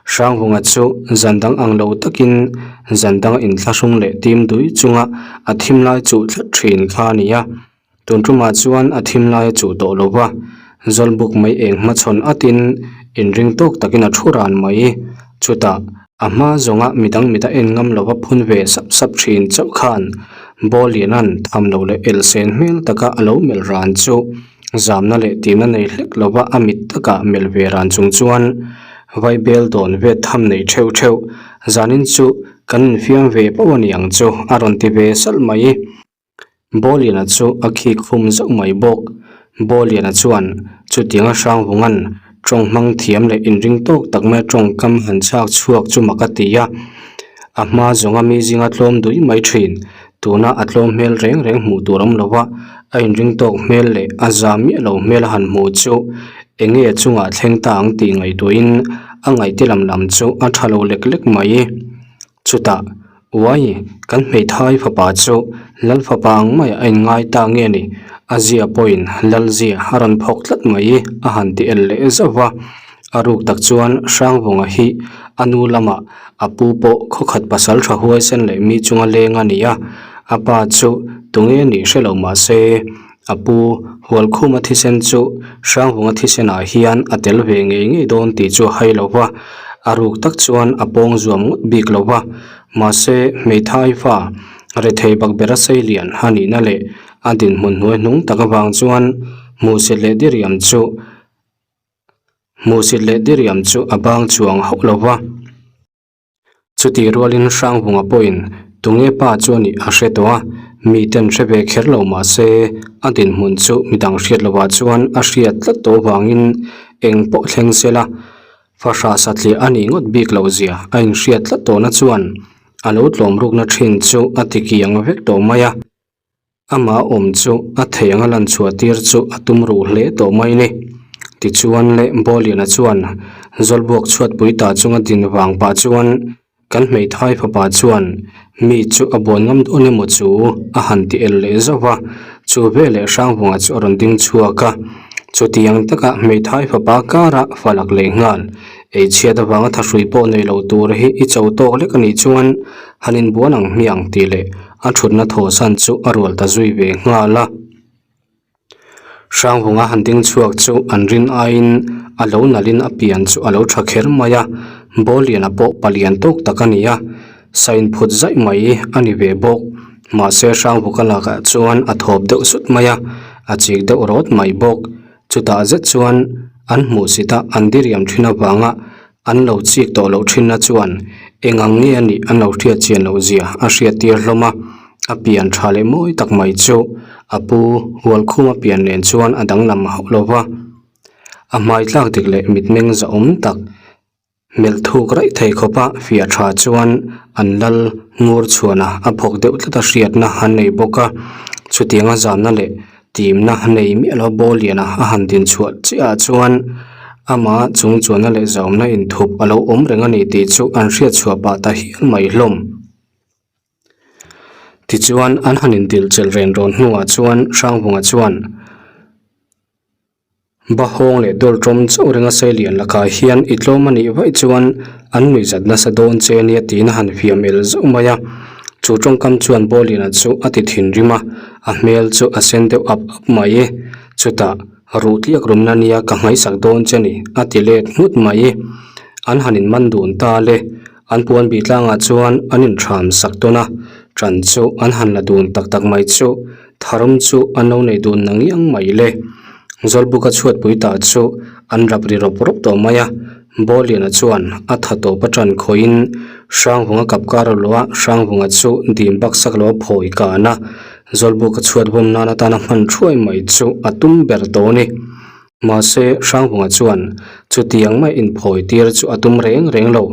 Hrangvunga chu zan dang ang lo takin zan danga inthlahrung leh tim dui chunga a thim lai chuh tlat thin kha a ni a. Tun tumah chuan a thim lai a chuh tawh lo va, Zawlbuk mai eng hmachhawn atin inring tawk takin a thu ran mai. Chutah, a hma zawnga midang mit a en ngam lova phun ve sap sap thin chauh khan Bawliana'n tham lo leh elsen hmel taka a lo melh ran chu zamna leh timna nei hlek lova a mit takah melh ve ran chung chuan Vaibel dawn vet tham nei theuh theuh zanin chu kan infiam ve pauh a ni ang chu a rawn ti ve salh mai. Bawliana chu a khik khum zauh mai bawk. Bawliana chuan chutianga Hrangvunga'n tawng hmang thiam leh inring tawk tak mai tawngkam han chhak chhuak chu mak a ti a. A hma zawnga mi zinga tlawm dui mai thin. Tuna a tlawm hmel reng reng hmuh tur awm lo va, a inring tawk hmel leh a za miah lo hmel a han hmuh chu eng nge chungah thleng ta ang tih ngaihtuahin a ngaihte lam lam chu a tha lo lek lek mai. Chutah, Uai, kan hmeithai fapa chu Lal fapa ang maiah a inngai ta nge ni? A zia pawhin Lal zia a rawn phawk tlat mai a han ti el leh zauh va. A ruk tak chuan Hrangvunga hi a nu lamah a pu pawh khawkhat pasal tha huaisen leh mi chunga leng a ni a, a pa chu tunge nih hre lo mah se a pu Hualkhuma thisen chu Hrangvunga thisenah hian a tel ve ngei ngei dawn tih chu a hai lo va, a ruk tak chuan a pawng zuam ngawt bik lo va, mahse hmeithai fa rethei bakbera seilian a nihna leh a dinhmun hnuai hnung tak avang chuan hmuhsit leh diriam chu hmuhsit leh diriam chu a bang chuang hauh lo va. Chutih rualin Hrangvunga pawhin tunge pa chu a nih a hre tawh a, miten hre ve kher lo mah se a dinhmun chu midang hriat lovah chuan a hriat tlat tawh avangin eng pawh thleng sela fahrah satliah a nih ngawt bik loh zia a inhriat tlat tawhna chuan a lo tlawm rukna thin chu a tikiang vek tawh mai a. Amah awm chu a thei anga lan chhuah tir chu a tum ruh hle tawh mai ni. Tichuan le Bawliana chuan Zawlbuak chhuatpui ta chunga din vang pah chuan kan hmeithai fapa chuan mi chu a buan ngam dawn emaw chu a han ti el leh zauh va, chu veleh Hrangvunga chu a rawn ding chhuak a. Chutiang taka hmeithai fapa kara falak leh nghal eichhiat avanga thahrui pawh nei lo tur hi i cho tawk lek a nih chuan han inbuan ang hmiang tih leh A thutna thawhsan chu a rual ta zui ve nghal a. Hrangvunga han ding chhuak chu an rin aiin a lo nalhin a pian chu a lo tha kher mai a, Bawlliana pawh palian tawk tak a ni a, sain phut zaih mai a ni ve bawk. Mahse Hrangvuka lakah chuan a thawp deuh sut mai a, a chik deuh rawt mai bawk. Chutah zet chuan an hmuhsit a an diriam thin avanga An lo chik tawh loh thinna chuan eng ang nge a nih an lo hriat chian loh zia a hriat tir hlawm a, a pian tha leh mawi tak mai chu a pu Hualkhuma pian nen chuan a danglam hauh lo va. A hmai tlak dik leh mitmeng zahawm tak melh thuk raih thei khawpa fiah tha chuan an lal ngur chhuana a phawk deuh tlat a hriatna an nei bawk a, chutianga zamna leh Timna nei miah lo Bawlliana a han din chhuah chiah ah chuan ama chung chuanna leh zaumna inthup a lo awm reng a ni tih chu an hriat chhuah pah ta hial mai hlawm. Tichuan an han indil chelh ren rawn hnuah chuan Hrangvunga chuan Bahawng leh Dawltawm chauh renga Seilian lakah hian i tlawm a nih vaih chuan an nuihzat nasa dawn che nia tiin a han fiam el zauh mai a. Chu tawngkam chuan Bawlliana chu a ti thinrim a, a hmel chu a sen deuh ap ap mai. Chutah, Ruh tliak rumna nia ka hmaisak dawn che ni, a ti let nghut mai. An han inman dun ta le. An puan bih tlangah chuan an inthram sak tawn a, ṭan chu an han la dun tak tak mai chu tharum chu an lo nei dun na ngiang mai le. Zawlbuka chhuatpui ta chu an rap ri rawp rawp tawh mai a, Bawlliana chuan a tha tawp a ṭan khawihin Hrangvunga kap kar a luah a, Hrangvunga chu dim bak sak lo a phawi kan a, Zawlbuka chhuat vawm nan atana hman thuai mai chu a tum ber tawh a ni. Mahse, Hrangvunga chuan chutiang mai inphawi tir chu a tum reng reng lo.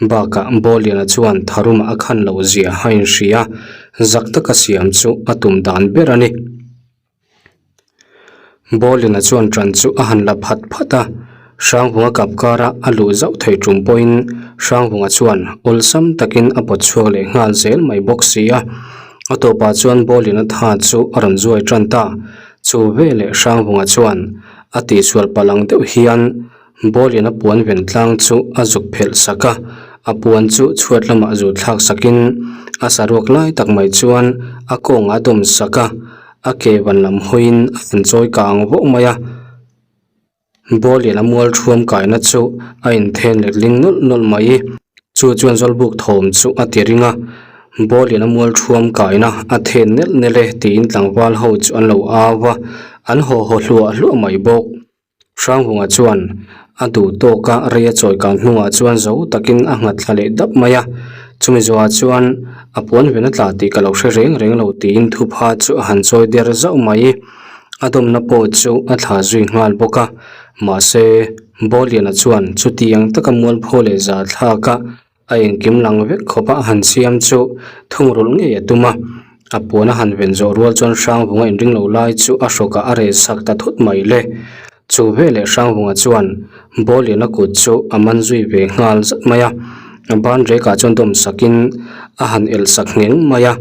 Bakah Bawlliana chuan tharuma a khan loh zia a inhria, zak taka siam chu a tum dan ber a ni. Bawlliana chuan ṭan chu a han la phat phat a, Hrangvunga kap kara a luh zauh thei ṭum pawhin Hrangvunga chuan awlsam takin a pawt chhuak leh nghal zel mai bawk si a. A tawpah chuan Bawlliana tha chu a rawn zuai ṭan ta. Chu veleh Hrangvunga chuan a tihsual palh ang deuh hian Bawlliana puan ven tlang chu a zuk phelh sak a, a puan chu chhuat lamah zut thlak sakin a saruak lai tak mai chuan a kawng a dawm sak a, a ke van lam hawiin a han chawi kang vauh mai a. Bawlliana mual thuam kaina chu a inthen letling nawlh nawlh mai. Chu chuan Zawlbuk thawm chu a ti ring a, Bawlliana mual thuam kaina a then nelh nelh e tiin tlangval ho chu an lo au va, an haw haw hluah hluah mai bawk. Hrangvunga chuan a duh tawk a rei a chawi kan hnungah chuan zo takin a nghat thla leh dap mai a, chumi zawhah chuan a puan ven a tla tih ka lo hre reng reng lo tiin thupha chu a han chawi der zauh mai. A dawmna pawh chu a thla zui nghal bawk a, mahse Bawlliana chuan chutiang taka mualpho leh za thlak a a engkim lang vek khawp a a han siam chu thungrulh ngei a tum a, a puan a han ven zawh rual chuan Hrangvunga inring lo lai chu a hrawkah a reh sak ta thut mai le. Chu veleh Hrangvunga chuan Bawlliana kut chu a man zui ve nghal zat mai a, a ban rekah chuan dawm sakin a han elh sak ngheng mai a.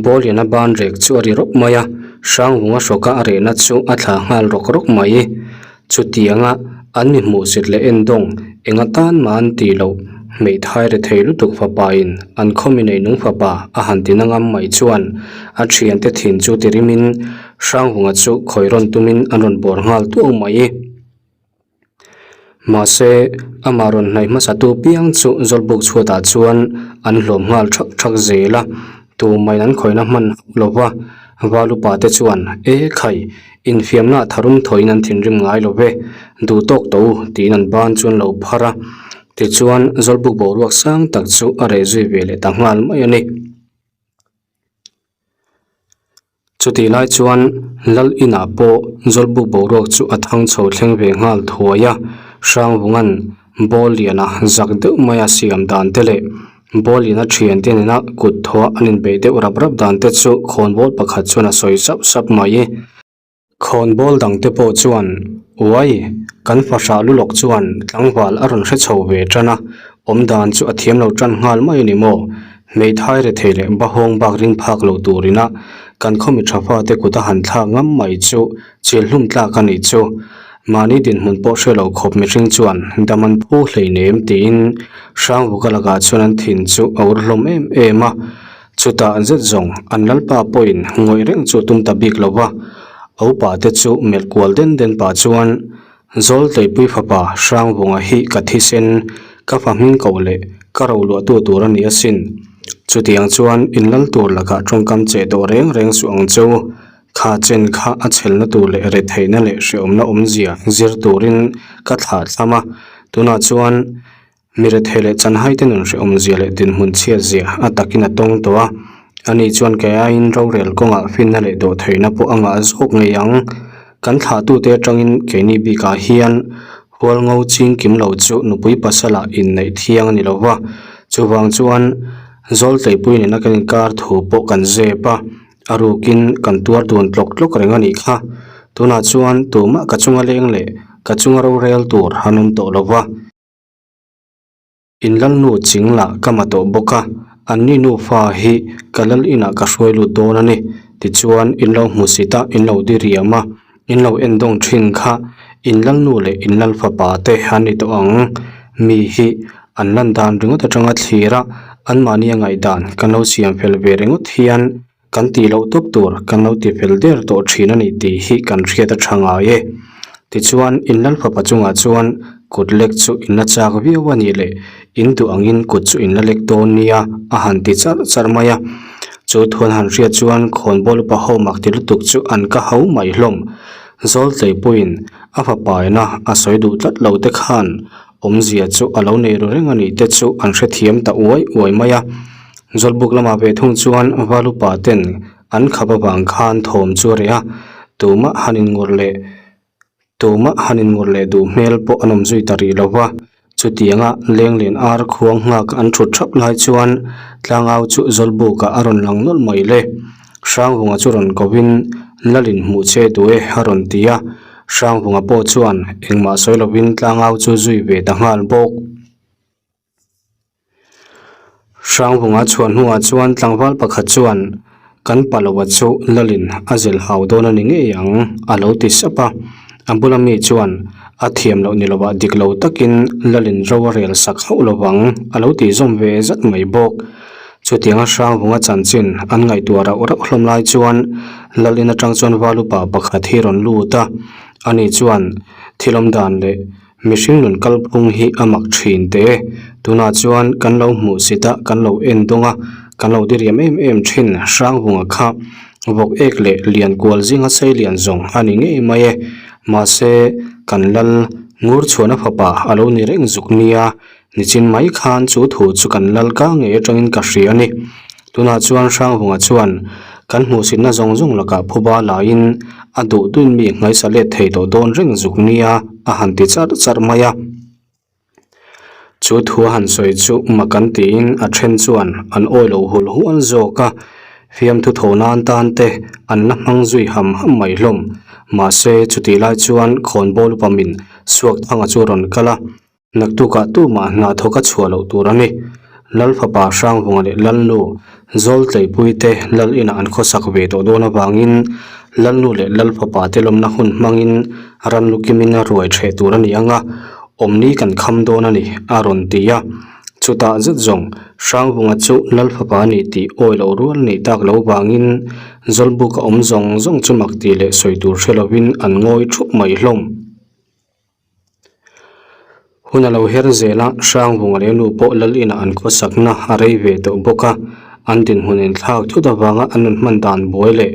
Bawlliana ban rek chu a ri rawp mai a, Hrangvunga hrawka a rehna chu a thla nghal rawk rawk mai. Chutianga an mi hmuhsit leh endawng eng atan mah an tih loh, hmeithai re thei lutuk fapain an khawmi neinung fapa a han ti na ngam mai chuan a thiante thin chu ti rimin Hrangvunga chu khawi rawn tumin an rawn bawr nghal tuau mai. Mahse, amah rawn hnaih hmasatu piang chu Zawlbuk chhuatah chuan an hlawm nghal thak thak zel a, tumah an khawihna hman hauh lo va, Val upa te chuan, E khai, infiamna tharum thawiin an thinrim ngai lo ve, duh tawk tawh u, tiin an ban chu an lo phar a. Tichuan, Zawlbuk boruak sang tak chu a reh zui ve leh ta nghal mai a ni. Chutih lai chuan Lal inah pawh Zawlbuk boruak chu a thang chho thleng ve nghal thuai a, Hrangvunga'n ball liana zak deuh maia siam dan te leh ball liana thiante nena kut thawh an inbeih deuh rap rap dan te chu khawnbawl pakhat chuan a sawi zauh zauh mai. Khawnbawl dangte pawh chuan, Uai, kan fahrah lulawk chuan tlangval a rawn hre chho ve tan a, awmdan chu a thiam lo tan nghal mai a ni maw? Hmeithai rethei leh bahawng bak ring phak lo turina kan khawmi tha fate kut a han thlak ngam mai chu chil hlum tlak a nih chu. Mahni dinhmun pawh hre lo khawp mihring chuan dam an phu hleinem tiin Hrangvuka lakah chuan an thin chu a ur hlawm em em a. Chutah zet zawng an lalpa pawhin ngawih reng chu tum ta bik lo va, a upa te chu melh kual den den pah chuan Zawltleipui fapa Hrangvunga hi ka thisen, ka fa hming koh leh ka ro luahtu tur a ni asin. Chutiang chuan in lal tur lakah tawngkam cheh tawh reng reng suh ang cheu, kha chen kha a chhelna tur leh retheihna leh hrehawmna awmzia zir turin ka thlah thlam a, tunah chuan Mi rethei leh chanhai te nun hrehawm zia leh dinhmun chhiat zia a takin a tawng tawh a, ani chuan kei aiin rorel kawngah finna leh dawhtheihna pawh a ngah zawk ngei ang. Kan thlahtute atangin keini bikah hian hualngo ching kim lo chu nupui pasalah inneih thiang a ni lo va, chuvang chuan Zawltleipui nena kan inkar thu pawh kan zep a, a rukin kan tuar dun tlawk tlawk reng a nih kha. Tunah chuan tumah ka chunga leng leh ka chunga rorel tur an awm tawh lo va. In lalnu ching lah ka ma tawh bawk a, anni nufa hi ka lal inah ka hruai lut dawn a ni. Tichuan, in lo hmu sit a, in lo di riam a, in lo en dawng thin kha in lalnu leh in lal fapa te an ni tawh ang. Mi hi an lan dan ringawt atanga thlir a, anmahni a ngaihdan kan lo siam fel ve ringawt hian kan tih loh tawp tur kan lo ti fel der tawh thin a ni tih hi kan hriat a tha ngai e. Tichuan, in lal fapa chungah chuan kut lek chu in la chak viau a nih leh in duh angin kut chu in la lek dawn nia a han ti charh charh mai a. Chu thu an han hriat chuan khawnbawl upa ho mak ti lutuk chu an ka ho mai hlawm. Zawltleipuiin a fapa ina a sawi duh tlat lo te khan awmzia chu a lo nei ru reng a nih te chu an hrethiam ta uai uai mai a. Zawlbuk lamah ve thung chuan val upa ten An khap avang khan thawm chu a reh a, tumah han inngur leh tumah han inngur leh duh hmel pawh an awm zui ta rih lo va. Chutianga lenglen ar khuang nghak an thut thap lai chuan tlangau chu Zawlbukah a rawn lang nawlh mai le. Hrangvunga chu rawn kovin Lalin hmuh che duh e a rawn ti a, Hrangvunga pawh chuan engmah sawi lovin tlangau chu zui ve ta nghal bawk. Hrangvunga chhuah hnuah chuan tlangval pakhat chuan kan paloa chu Lalin a zilh hau dawn a ni ngei ang a lo ti sap a. A bula mi chuan a thiam loh ni lovah dik lo takin Lalin ro a rel sak hauh lovang a lo tih zawm ve zat mai bawk. Chutianga Hrangvunga chanchin an ngaihtuah rauh rauh hlawm lai chuan Lalin atang chuan valupa pakhat hi rawn lut a, ani chuan thil awm dan leh Mihring nun kalphung hi a mak thin teh e. Tunah chuan kan lo hmuh sit a, kan lo en dawng a, kan lo diriam em em thin. Hrangvunga kha vawk ek leh lian kual zinga sei lian zawng a ni ngei mai e. Mahse, kan lal ngur chhuahna fapa a lo ni reng zuk nia. Nichin mai khan chu thu chu kan lal ka ngei atangin ka hria a ni. Tunah chuan Hrangvunga chuan kan hmuhsitna zawng zawng lakah phuba laiin a duh duin mi nghaisa let thei tawh dawn reng zuk nia a han ti charh charh mai a. Chu thu a han sawi chu mak an tiin a then chuan an awi lo hul hual zawk a, fiamthu tho nan tan te an la hmang zui ham ham mai hlawm. Mahse chutih lai chuan khawnbawl upamin Suakthanga chu a rawn kal a. Naktukah tumah hna thawk a chhuah loh tur a ni. Lal fapa Hrangvunga leh Lalnu Zawltleipuii te Lal inah an khawsak ve tawh dawn avangin Lalnu leh Lal fapa te lawmna hun hmangin ran lu kimin a ruai ṭheh tur a ni ang a, awmni kan kham dawn a ni, a rawn ti a. Chutah zet zawng Hrangvunga chu Lal fapa a ni tih awi loh rual neih tak lo vangin Zawlbuka awm zawng zawng chu mak tih leh sawi tur hre lovin an ngawi ṭhup mai hlawm. Hun a lo her zel a, Hrangvunga leh nu pawh lal inah an khawsakna a rei ve tawh bawk a, an dinhmun inthlak thut avanga an nun hman dan buai leh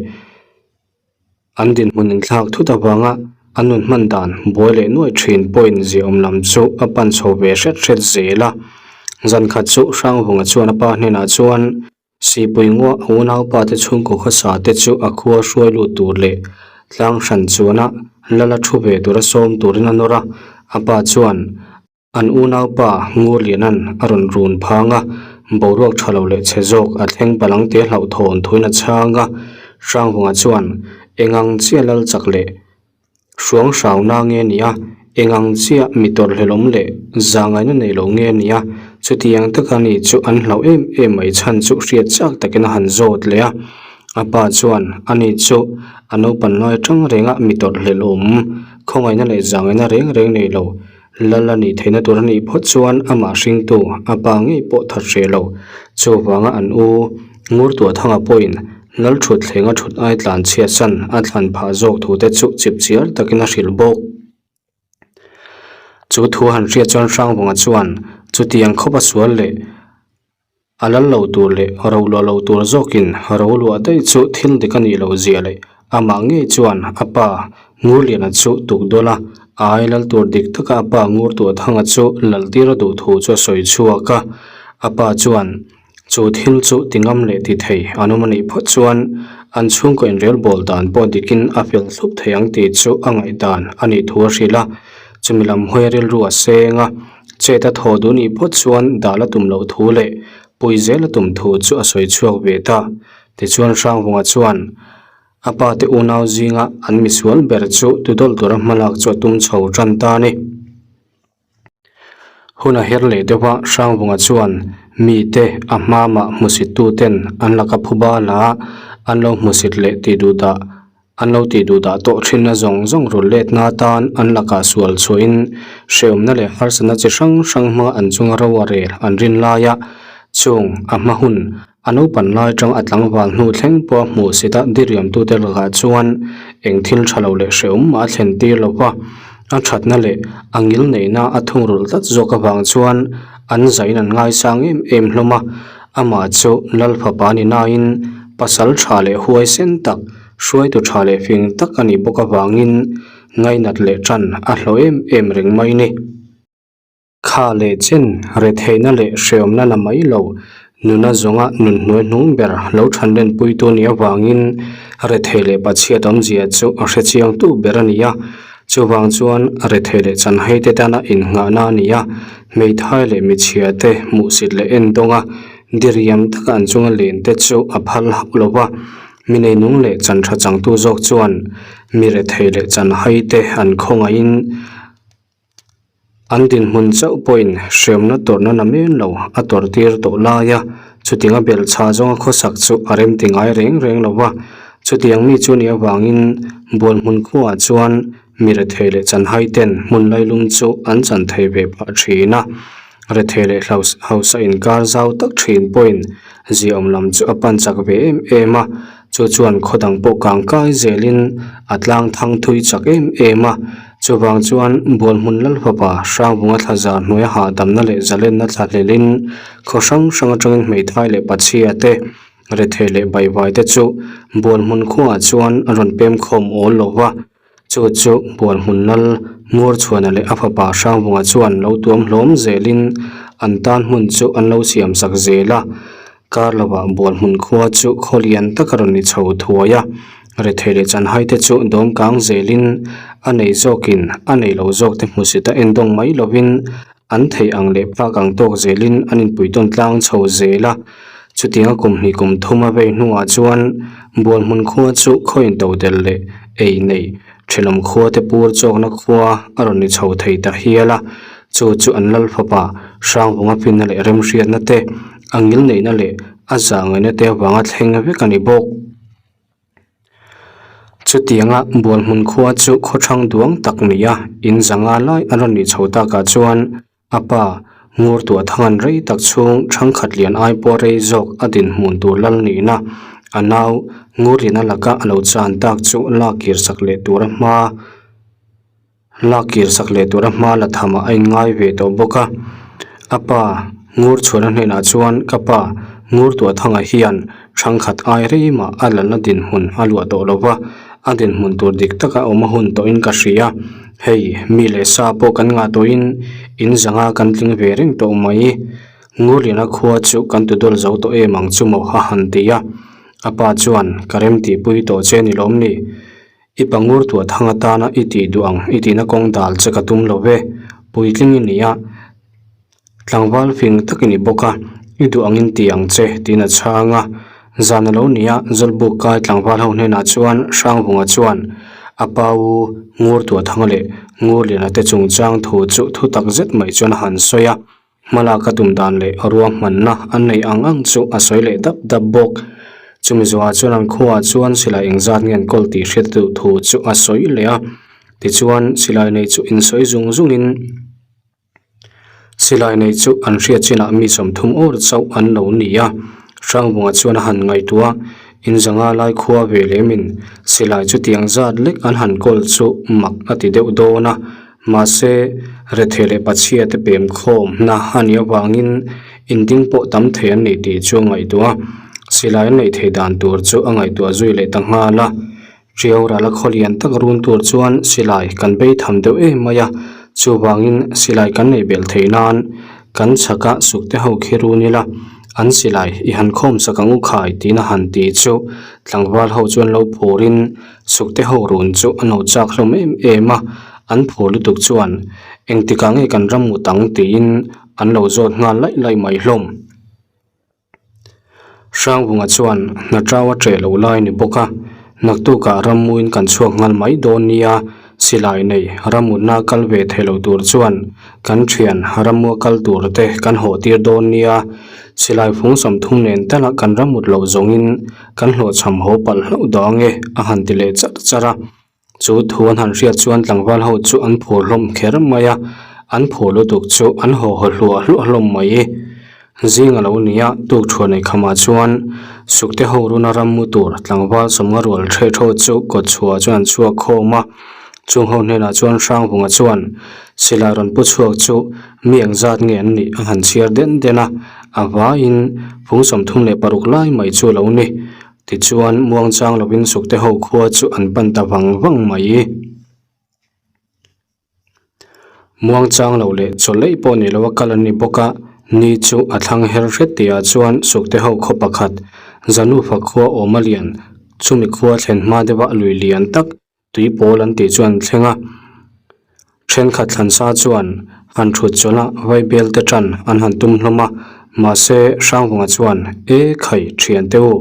an dinhmun inthlak thut avanga an nun hman dan buai leh nuai thin pawhin ziaawm lam chu a pan chho ve hret hret zel a. Zan khat chu Hrangvunga chuan a pa hnenah chuan, Sipui ngua a unaupa te chhungkaw khawsa te chu a khua hruai lut tur leh tlang hran chuana lala thu ve tura sawm turin a nawr a, a pa chuan an unaupa Ngurlianan a rawn run phang a, boruak tha lo leh chhe zawk a thleng palang te hlauhthawn thuin a chhang a, Hrangvunga chuan engang chiah lal chak leh Hruang hrauna nge ni a, eng ang chiah mi tawrhhlelawm leh zahngaihna nei lo nge ni a, chutiang taka ni chu an hlauh em em mai chhan chu hriat chak takin a han zawt leh a. A pa chuan ani chu a naupan lai atang renga mi tawrhhlelawm, khawngaihna leh zahngaihna reng reng nei lo, lal a nih theihna tur a nih phawt chuan amah hringtu a pa ngei pawh that hreh lo. Chuvanga an u Ngurtuahthanga pawhin lal thut thleng a thut ai tlan chhiat san a thlan phah zawk thu te chu chip chiar takin a hrilh bawk. Chu thu han hriat chuan Hrangvunga chuan chutiang khawp a sual leh A lal lo tur leh ro luah lo tur zawkin ro luah daih chu thil dik a nih loh zia leh amah ngei chuan a pa Ngurliana chu tuk dawl a, a ai lal tur dik taka a pa Ngurtuahthanga chu lal tir a duh thu chu a sawi chhuak a. A pa chuan chu thil chu ti ngam leh ti thei an awm a nih phawt chuan an chhungkaw inrelbawl dan pawh dikin a fel thlup thei ang tih chu a ngaihdan a nih thu a hrilh a, chumi lam hawi rilru a seng a. Chet a thaw duh nih phawt chuan dal a tum loh thu leh pui zel a tum thu chu a sawi chhuak ve ta. Tichuan Hrangvunga chuan a pa te unau zinga an misual ber chu tudawl tura hmalak chu a tum chho tan ta a ni. Hun a her leh deuh a, Hrangvunga chuan mite a hmamah hmusit tuten an laka phuba la an lo hmusit leh tih duh dah An lo tih duh dah tawh thinna zawng zawng rul letna atan an lakah sual chhuahin hrehawmna leh harsatna chi hrang hrang hmanga an chunga ro a rel an rin laia chung a hma hun A naupan lai atang a tlangval hnu thleng pawh a hmuh sit a diriamtute lakah chuan eng thil tha lo leh hrehawm mah a thlen tir lo va, a thatna leh a ngil neihna a thungrulh tlat zawk avang chuan an zain an ngaisang em em hlawm a, amah chu Lal fapa ni nain pasal tha leh huaisen tak, hruaitu tha leh fing tak a nih bawk avangin ngainat leh tan a hlawh em em reng mai ni. Kha leh chen, retheihna leh hreawmna la mai lo, nuna zawnga nun hnuai hnung ber lo thanlenpuitu nih avangin rethei leh pachhiat awmzia chu a hrechiangtu ber a ni a. Chuvang chuan rethei leh chanhaite tana innghahna a ni a, hmeithai leh michhiate hmuhsit leh endawnga diriam taka an chunga lente chu a phal hauh lo va. Mi neinung leh chanṭha changtu zawk chuan mi rethei leh chanhaite an khawngaihin, An dinhmun chauh pawhin hriamna tawrhna na men lo a tawrh tir tawh lai a, chutianga belhchhah zawnga khawsak chu a rem ti ngai reng reng lo va. Chutiang mi chu nih avangin Bualhmun khuaah chuan mi rethei leh chanhai ten hmun lailum chu an chan thei ve phah thin a. Rethei leh hausa inkar zau tak thin pawhin ziaawm lam chu a pan chak ve em em a, Chu chuan khaw dang pawh kang kai zelin a tlang thang thui chak em em a, chuvang chuan Bualhmun Lalfapa Hrangvunga thlazar hnuaia hahdamna leh zalenna thla hlelin khaw hrang hrang atangin hmeithai leh pachhia te, rethei leh baivai te chu Bualhmun khuaah chuan a rawn pem khawm awl lo va, chu chu Bualhmun Lal Ngurchhuana leh a fapa Hrangvunga chuan lo tuam hlawm zelin an tan hmun chu an lo siamsak zel a. Kar lovah Bualhmun khua chu khaw lian tak a rawn ni chho thuai a, rethei leh chanhai te chu dawm kang zelin a nei zawkin a nei lo zawk te hmusit a endawng mai lovin an theih ang leh phak ang tawk zelin an inpuitawn tlang chho zel a. Chutianga kum hnih kum thum a vei hnuah chuan Bualhmun khua chu khaw intodelh leh ei nei Thenawm khua te pur chawkna khua a rawn ni chho thei ta hial a, chu chu an lal fapa Hrangvunga finna leh remhriatna te, a ngilneihna leh a zahngaihna te avanga thleng vek a ni bawk. Chutianga Bualhmun khua chu khawthlang duang tak ni a, in zanga lai a rawn nih chho takah chuan A pa, Ngurtuah Thangan rei tak chhung thangkhat lian ai pawh rei zawk a dinhmun tur lal nihna a nau Ngurlina laka a lo chan tak chu lak kir sak leh tur a hma lak kir sak leh tur a hma la thamah a inngai ve tawh bawk a. A pa, Ngurchhuana hnenah chuan ka pa, Ngurtuah Thanga hian thangkhat ai rei mah a lalna dinhmun a luah tawh lo va, a dinhmun tur dik taka awm a hun tawhin ka hria. Hei, mi leh sa pawh kan ngah tawhin in zanga kan tling ve reng tawh mai. Ngurliana khua chu kan tu dawl zo tawh em ang chu maw a han ti a. A pa chuan, Ka rem tihpui tawh che ni lawm ni? I pa ngur tuah thang atana i tih duh ang i tihna kawng dal che ka tum lo ve. Puitling i ni a. Tlangval fing tak i ni bawk a, i duh angin ti ang che, tiin a chhang a. Zan a lo ni a, Zawlbuk kai tlangval ho hnenah chuan Hrangvunga chuan a pa u Ngurtuathanga leh Ngurliana te chungchang thu chu thu tak zet mai chuan a han sawi a. Hmalak a tum dan leh ruahmanna an neih ang ang chu a sawi leh dap dap bawk. Chumi zawhah chuan an khuaah chuan silai engzat nge an kawl tih hriat duh thu chu a sawi leh a. Tichuan silai nei chu insawi zung zungin. Silai nei chu an hriat chinah mi 30 awr chauh an lo ni a, Hrangvunga chuan a han ngaihtuah a, in zanga lai khua ve lemin silai chutiang zat lek an han kawl chu mak a ti deuh dawn a, mahse rethei leh pachhia te pem khawmna a nih avangin inding pawh tam thei an ni tih chu a ngaihtuah a, silai an neih theih dan tur chu a ngaihtuah zui leh ta nghal a. Ṭiau rala khaw lian tak run tur chuan silai kan bei tham deuh em mai a, chuvangin silai kan neih belh theih nan kan chhaka sukte ho khi run ila an silai i han khawm sak ang u khai tiin a han ti chu tlangval ho chuan lo phurin sukte ho run chu an lo chak hlawm em em a, an phur lutuk chuan engtikah nge kan ram ngut ang tiin an lo zawt nghal laih laih mai hlawm. Hrangvunga chuan hna tau a ṭeh loh lai a ni bawk a, naktukah rammuin kan chhuak nghal mai dawn nia, silai nei ramutna kal ve thei lo tur chuan kan ṭhian ramua kal tur te kan hawh tir dawn nia, silai fung 30 nen tala kan ramut loh zawngin kan hlawhchham haw palh hlauh dah ange a han ti leh charh charh a. Chu thu an han hriat chuan tlangval ho chu an phur hlawm kher mai a, an phur lutuk chu an haw haw hluah hluah hlawm mai. Zing a lo ni a, tuk thuan ei khamah chuan sukte ho runa ram mu tur tlangval sawmnga rual ṭheh ṭhaw chu kawt chhuah chuan an chhuak khawm a. Chung ho hnenah chuan Hrangvunga chuan silai rawn pu chhuak chu mi eng zat nge an nih a han chhiar den den a, a vaiin fung 36 lai mai chu a lo ni. Tichuan muangchang lovin sukte ho khua chu an pan ta vang vang mai. Muangchang lo leh chawlh pawh ni lo a kal an ni bawk a, ni chu a thlang her hret tihah chuan sukte ho khaw pakhat Zanufa khua awm a lian chumi khua thlen hma deuha lui lian tak tui pawl an tih chu an thleng a. Thenkhat thlansa chuan han thut chawlh a vaibel te tan an han tum hlawm a, mahse Hrangvunga chuan E khai thiante u,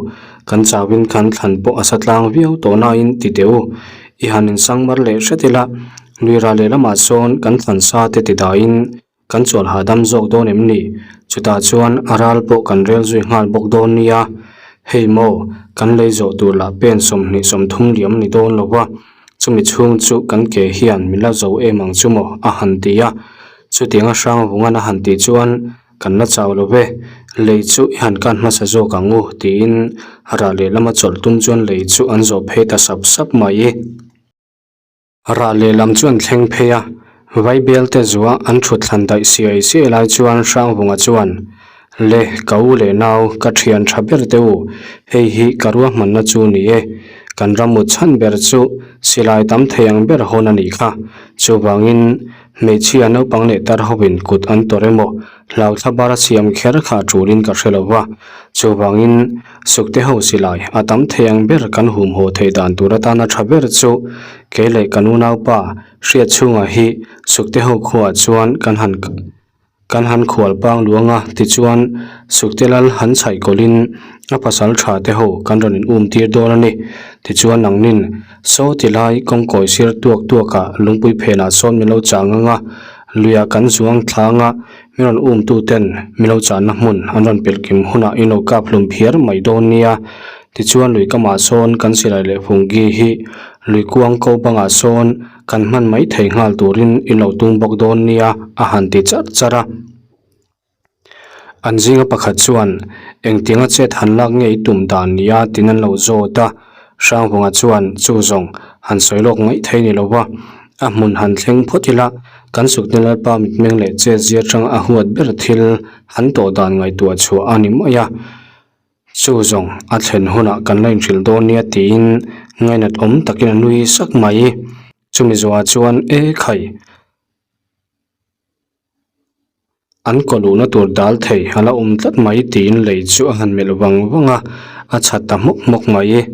kan chauhin kan thlan pawh a sa tlang viau tawh nain ti teh u, i han insangmar leh hret ila, Luira lehlamah sawn kan thlansa te ti dahin kan chual hahdam zawk dawn em ni? Chutah chuan a ral pawh kan rel zui nghal bawk dawn nia. Hei maw, kan lei zawh tur lah pen 20 30 liam ni dawn lo va, chumi chhung chu kan ke hian min la zo em ang chu maw? a han ti a. Chutianga Hrangvungan a han tih chuan kan la chau lo ve, lei chu i han kan hmasa zawk ang u tiin rah lehlama chawlh tum chuan lei chu an zawh phei ta sap sap mai. Rah lehlam chu an thleng phei a, Vaibel te zua an thut thlan daih siai siai lai chuan Hrangvunga chuan, Le, ka u leh nau, ka thian tha ber te u, hei hi ka ruahmanna chu ni e, kan ram mut chhan ber chu silai tam thei ang ber hawn a nih kha, chuvangin hmeichhia naupang leh tar hovin kut an tawrh emaw Hlauthla bara siam kher kha a tulin ka hre lo va, chuvangin sukte ho silai a tam thei ang ber kan humhaw theih dan tur atana tha ber chu kei leh kan unaupa hriat chhungah hi sukte ho khuaah chuan kan han kan han khual pang luang a tichuan sukte lal han chhaih kawlhin a pasal tha te ho kan rawn in um tir dawn a ni. Tichuan nangnin saw ti lai kawngkawi sir tuak tuakah lungpui phenah sawn min lo chang ang a, Luiah kan zuang thlang a, min rawn um tu ten min lo channa hmun an rawn pelh kim hunah in lo kap hlum phiar mai dawn nia. Tichuan lui kamah sawn kan silai leh funggi hi lui kuang ko bangah sawn kan hman mai thei nghal turin in lo tung bawk dawn nia a han ti charh charh a. An zinga pakhat chuan, Engtianga chet han lak nge i tum dan nia tin an lo zawt a. Hrangvunga chuan chu zawng han sawi lawk ngaih thei ni lo va, a hmun han thleng phawt ila, kan sukna Lalpa mitmeng leh chet zia tang a huat ber thil han tawh dan ngaihtuah chhuah a ni mai a. Chu zawng a thlen hunah kan la inhrilh dawn nia tiin ngainat awm takin a nui sak mai. Chumi zawhah chuan, E khai! An kaw luhna tur dal thei a la awm tlat mai tiin lei chu a han melh vang vang a, a chhat ta hmawk hmawk mai.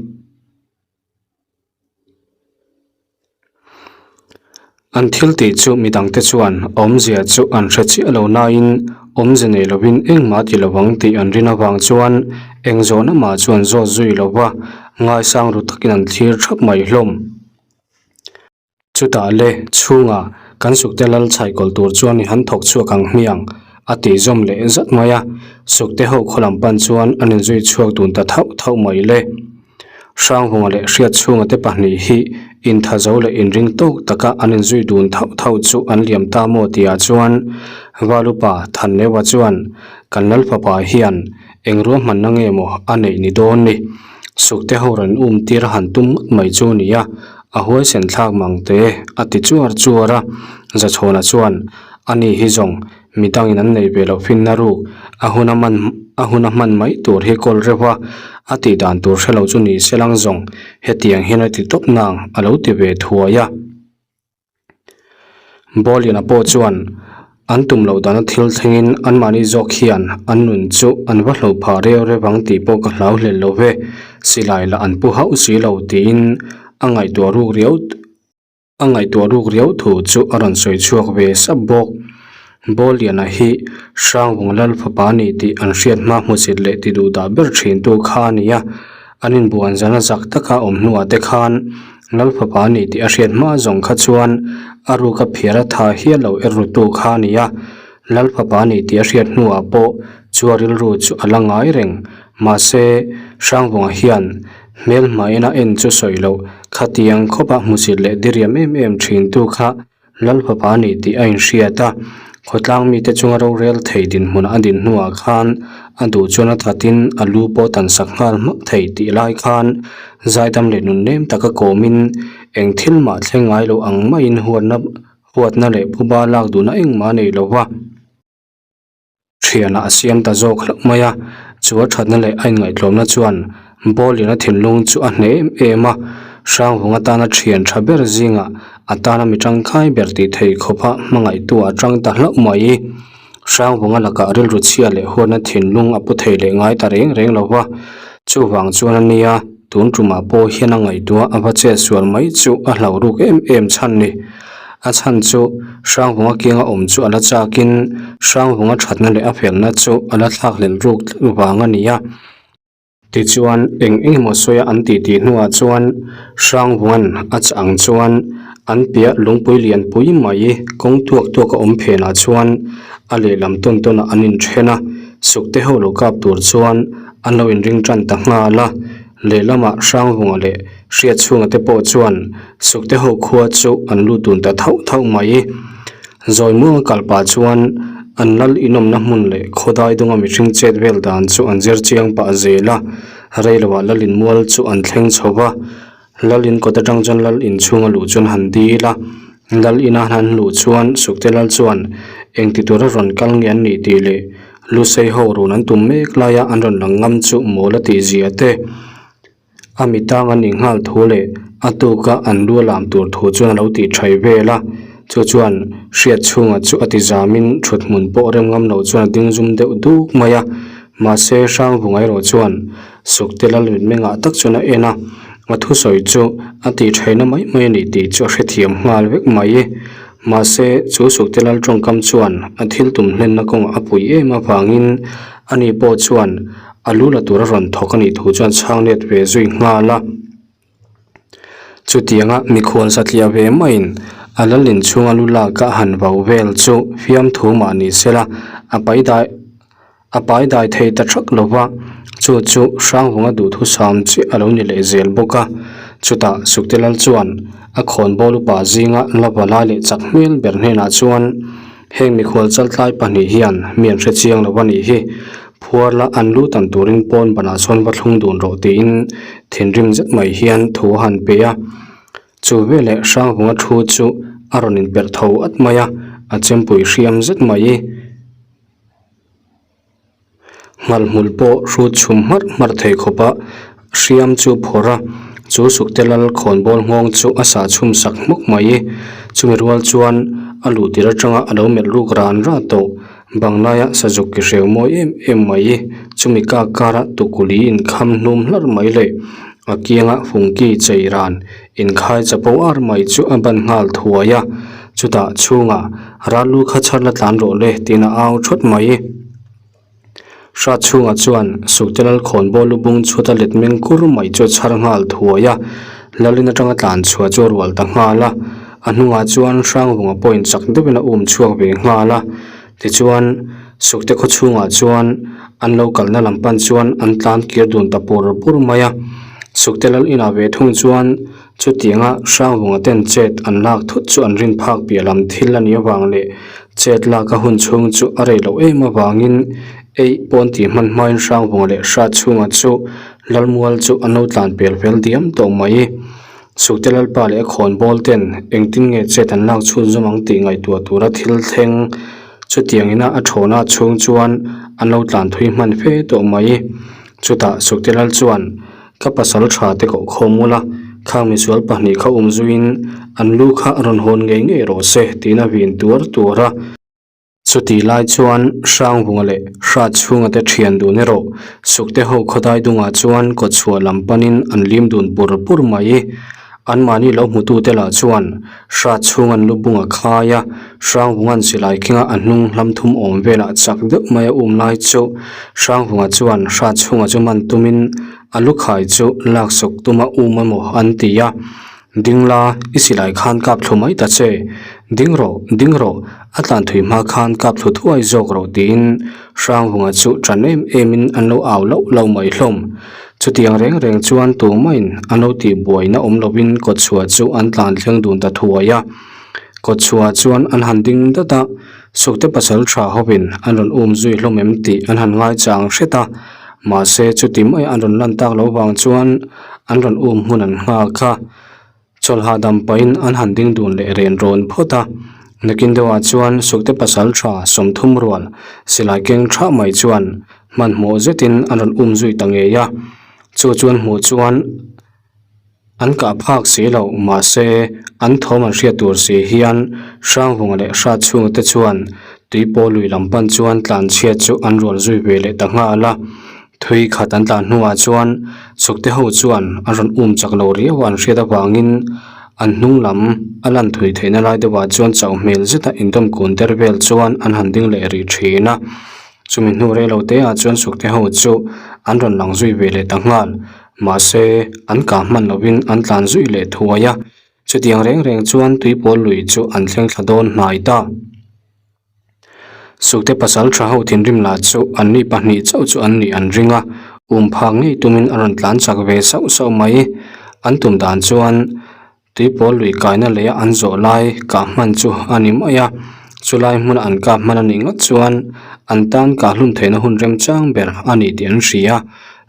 An thil tih chu midangte chuan awmzia chu an hre chiah lo nain awmze nei lovin engmah ti lovang tih an rin avang chuan eng zawhna mah chuan zawt zui lova ngaisang ru takin an thlir thap mai hlawm. Chutah le, chhungah kan sukte lal chhaikawl tur chuan i han thawk chhuak ang hmiang, a tih zawm leh zat mai a. Sukte ho khaw lam pan chuan an inzui chhuak dun ta thauh thauh mai le. Hranghunga leh Hriatchhunga te pahnih hi intha zo leh inring tawk taka an inzui dun thauh thauh chu an liam ta maw tihah chuan Valupa Thanneua chuan kan lal fapa hian eng ruahmanna nge maw a neih ni dawn ni? Sukte ho rawn um tir a han tum ngawt mai chu a ni a. A huaisen thlak mang te a ti chuar chuar a, Zachhawna chuan, Ani hi zawng, midangin an nei ve loh finna ruk, a hun a man a hun a hman mai tur hi kawl reuh a, a tih dan tur hre lo chu ni se lang zawng, hetiang hian a ti tawp nang a lo ti ve thuai a. Bawliana pawh chuan, An tum loh dana thil thlengin anmahni zawk hian an nun chu an va hloh phah reu reu ang tih pawh ka hlau hlel lo ve, silai lah an pu hauh si lo tiin a ngaihtuah ruk riau a ngaihtuah ruk riau thu chu a rawn sawi chhuak ve sap bawk. Bawliana hi Hrangvung Lal fapa a ni tih an hriat hma hmusit leh ti duh dah ber thintu kha a ni a, an inbuan zana zak taka awm hnuah te khan Lal fapa a ni tih a hriat hma zawng kha chuan a ruka phiar a tha hial lo er rutu kha a ni a, Lal fapa a ni tih a hriat hnuah pawh chu a rilru chu a la ngai reng. Mahse, Hrangvunga hian hmel hmain a en chu sawi loh khatiang khawpa hmusit leh diriam em em thintu kha Lal fapa a ni tih a inhriat a. Khawtlang mite chunga rorel thei dinhmunah a din hnuah khan a duh chuan a thatin a lu pawh tan sak nghal hmak thei tih lai khan zaidam leh nunnem taka kawmin eng thil mah thleng ngai lo ang maiin huatna huatna leh phuba lak duhna engmah a nei lo va. Thianah a siam ta zawk hlauh mai a, chu a thatna leh a inngaihtlawmna chuan Bawlliana thinlung chu a hneh em em a, Hrangvung atana thian tha ber zingah a tana mi tangkai ber tih thei khawpa hmangaihtu a tang ta hlauh mai. Hrangvunga lakah rilru chhia leh huatna thinlung a pu thei leh ngai ta reng reng lo va, chuvang chuan a nia tun tumah pawh hian a ngaihtuah a va chet sual mai chu a hlauh ruk em em chhan ni. A chhan chu Hrangvunga kianga awm chu a la chakin Hrangvunga thatna leh a felna chu a la thlakhlelh ruk tlat vang a ni a. Tichuan eng eng emaw sawia an titi hnuah chuan Hrangvunga'n a chah ang chuan an piah lungpui lianpui mai kawng tuak tuak a awm phenah chuan a lehlam tawn tawnah an inthen a, sukte ho lo kap tur chuan an lo inring tan ta nghal a. Lehlamah Hrangvunga leh Hriatchhunga te pawh chuan Sukte ho khua chu an lut dun ta thauh thauh mai. Zawimuanga kal pah chuan an lal inawmna hmun leh khawdai dunga mihring chet vel dan chu an zir chiang pah zel a, reiloah lal inmual chu an thleng chho va, lal in kawt atang chuan lal inchhunga luh chuan han dil a, lal ina han luh chuan Sukte lal chuan engti tura rawn kal nge an nih tih leh Lusei ho run an tum mek laia an rawn lang ngam chu mawl a tih zia te. A mitang an inghal thu leh a tuka an lu a lam tur thu chuan a lo tih thai vel a, chu chuan hriat chhunga chu a ti zamin thut hmun pawh rem ngam lo chuan a ding zum deuh duk mai a, mahse Hrangvunga erawh chuan Sukte lal mitmengah tak chuan a en a, a thusawi chu a tih thaina mai mai a ni tih chu a hrethiam nghal vek mai. Mahse chu Sukte lal tawngkam chuan a thil tum hlenna kawngah a pui em avangin ani pawh chuan A lu la tur a rawn thawk a nih thu chuan chhang let ve zui nghal a. Chutianga mikhual satliah ve maiin a lal inchhunga lu lak a han vau vel chu fiamthu mah ni sela a pai dai a pai dai thei ta thak lo va, chu chu Hrangvunga duhthusam chiah a lo ni leh zel bawk a. Chutah Sukte lal chuan a khawnbawl upa zinga la va lai leh chak hmel ber hnenah chuan, Heng mikhual chaltlai pahnih hian mi an hre chiang lo a nih hi. Phuar la an lu tan turin pawn banah chuan va thlung dun rawh tiin thinrim zet mai hian thu a han pe a. Chu veleh Hrangvunga thu chu a rawn inperh tho at mai a, a chempui hriam zet mai. Nghalhmul pawh hrut chhum hmarh hmarh thei khawp a, hriam chu phawrh a, chu sukte lal khawnbawl nghawng chu a sah chhum sak hmawk mai. Chumi rual chuan a luh tir atanga a lo melh ruk ran ran tawh. Banglaia sazuk ki hreu mawi em em mai. Chumi kak kara tukuli inkham hnum hlar mai leh a kianga fungki chei ran inkhai chapo ar mai chu a ban nghal thuai a. Chutah chhungah ral lu kha chhar la tlan rawh le tiin a au thawt mai. Hrat chhungah chuan Sukte lal khawnbawl lu bung chhuat a let meng kur mai chu a chhar nghal thuai a, Lalin atanga tlan chhuah chu a rual ta nghal a, a hnungah chuan Hrangvunga pawhin chak deuhin a um chhuak ve nghal a, tichuan Sukte khaw chhungah chuan an lo kalna lam pan chuan an tlan kir dun ta pur pur mai a, Sukte lal inah ve thung chuan Chutianga Hrangvunga ten chet an lak thut chu an rin phak piah lam thil a nih avang leh chet lak a hun chhung chu a rei loh em avangin eih pawn tih hman hmain Hrangvunga leh Hratchhunga chu Lalmual chu an lo tlan pel fel diam tawh mai. Sukte Lalpa leh a khawnbawl ten engtin nge chet an lak chhunzawm ang tih ngaihtuah tura thil thleng chutiang ina a thawhna chhung chuan an lo tlan thui hman fe tawh mai. Chutah Sukte Lal chuan Ka pasal tha te koh khawm ula, khang misual pahnih kha um zuiin an lu kha rawn hawn ngei ngei rawh se tiin a vin tuar tuar a. Chutih lai chuan Hrangvunga leh Hratchhunga te thian dun erawh Sukte ho khawdai dungah chuan kawtchhuah lam panin an lim dun pur pur mai. Anmahni lo hmutute lah chuan Hratchhunga'n lu bung a khai a, Hrangvunga'n silai khinga a hnung hlam thum awm velah chak deuh mai a um lai chu Hrangvunga chuan Hratchhunga chu man tumin a lu khai chu laksawk tuma um emaw an ti a, Ding la, i silai khan kap thlu mai ta che. Ding rawh, ding rawh, a tlan thui hma khan kap thlu thuai zawk rawh tiin Hrangvunga chu ṭan em emin an lo au lauh lauh mai hlawm. Chutiang reng reng chuan tumain an lo tih buaina awm lovin kawtchhuah chu an tlan thleng dun ta thuai a. Kawtchhuah chuan an han ding dat a. Sukte pasal tha hovin an rawn um zui hlawm em tih an han ngaichang hret a, mahse chuti mai an rawn lan tak loh vang chuan an rawn um hmun an nghak a. Chawlh hahdam pahin an han ding dun leh ren rawn phawt a, nakin deuhah chuan Sukte pasal tha 30 rual silai keng thah mai chuan hmanhmawh zetin an rawn um zui ta ngei a, chu chuan hmuh chuan An kah phak si loh, mahse, an thawm an hriat tur si hian Hrangvunga leh Hratchhunga te chuan tuipawl lui lam pan chuan tlanchhiat chu an rual zui ve leh ta nghal a. Thui khat an tlan hnuah chuan Sukte ho chuan an rawn um chak lo riau a an hriat avangin an hnung lam a lan thui theihna lai deuhah chuan chauh hmel zeta indawm kun der vel chuan an han ding leh rih thin a. Chumi hnu rei lo te ah chuan Sukte ho chu an rawn lang zui ve leh ta nghal. Mahse, an kah hman lovin an tlan zui leh thuai a, chutiang reng reng chuan tuipawl lui chu an thleng thla dawn hnai ta. Sukte pasal tha ho thinrim lah chu anni pahnih chauh chu an nih an ring a, um phak ngei tumin a rawn tlan chak ve sauh sauh mai. An tum dan chuan Tuipawl lui kaina leia an zawh lai kah hman chu a ni mai a, chulai hmuna an kap hman a nih ngawt chuan an tan kah hlum theihna hun remchang ber a ni tih an hria.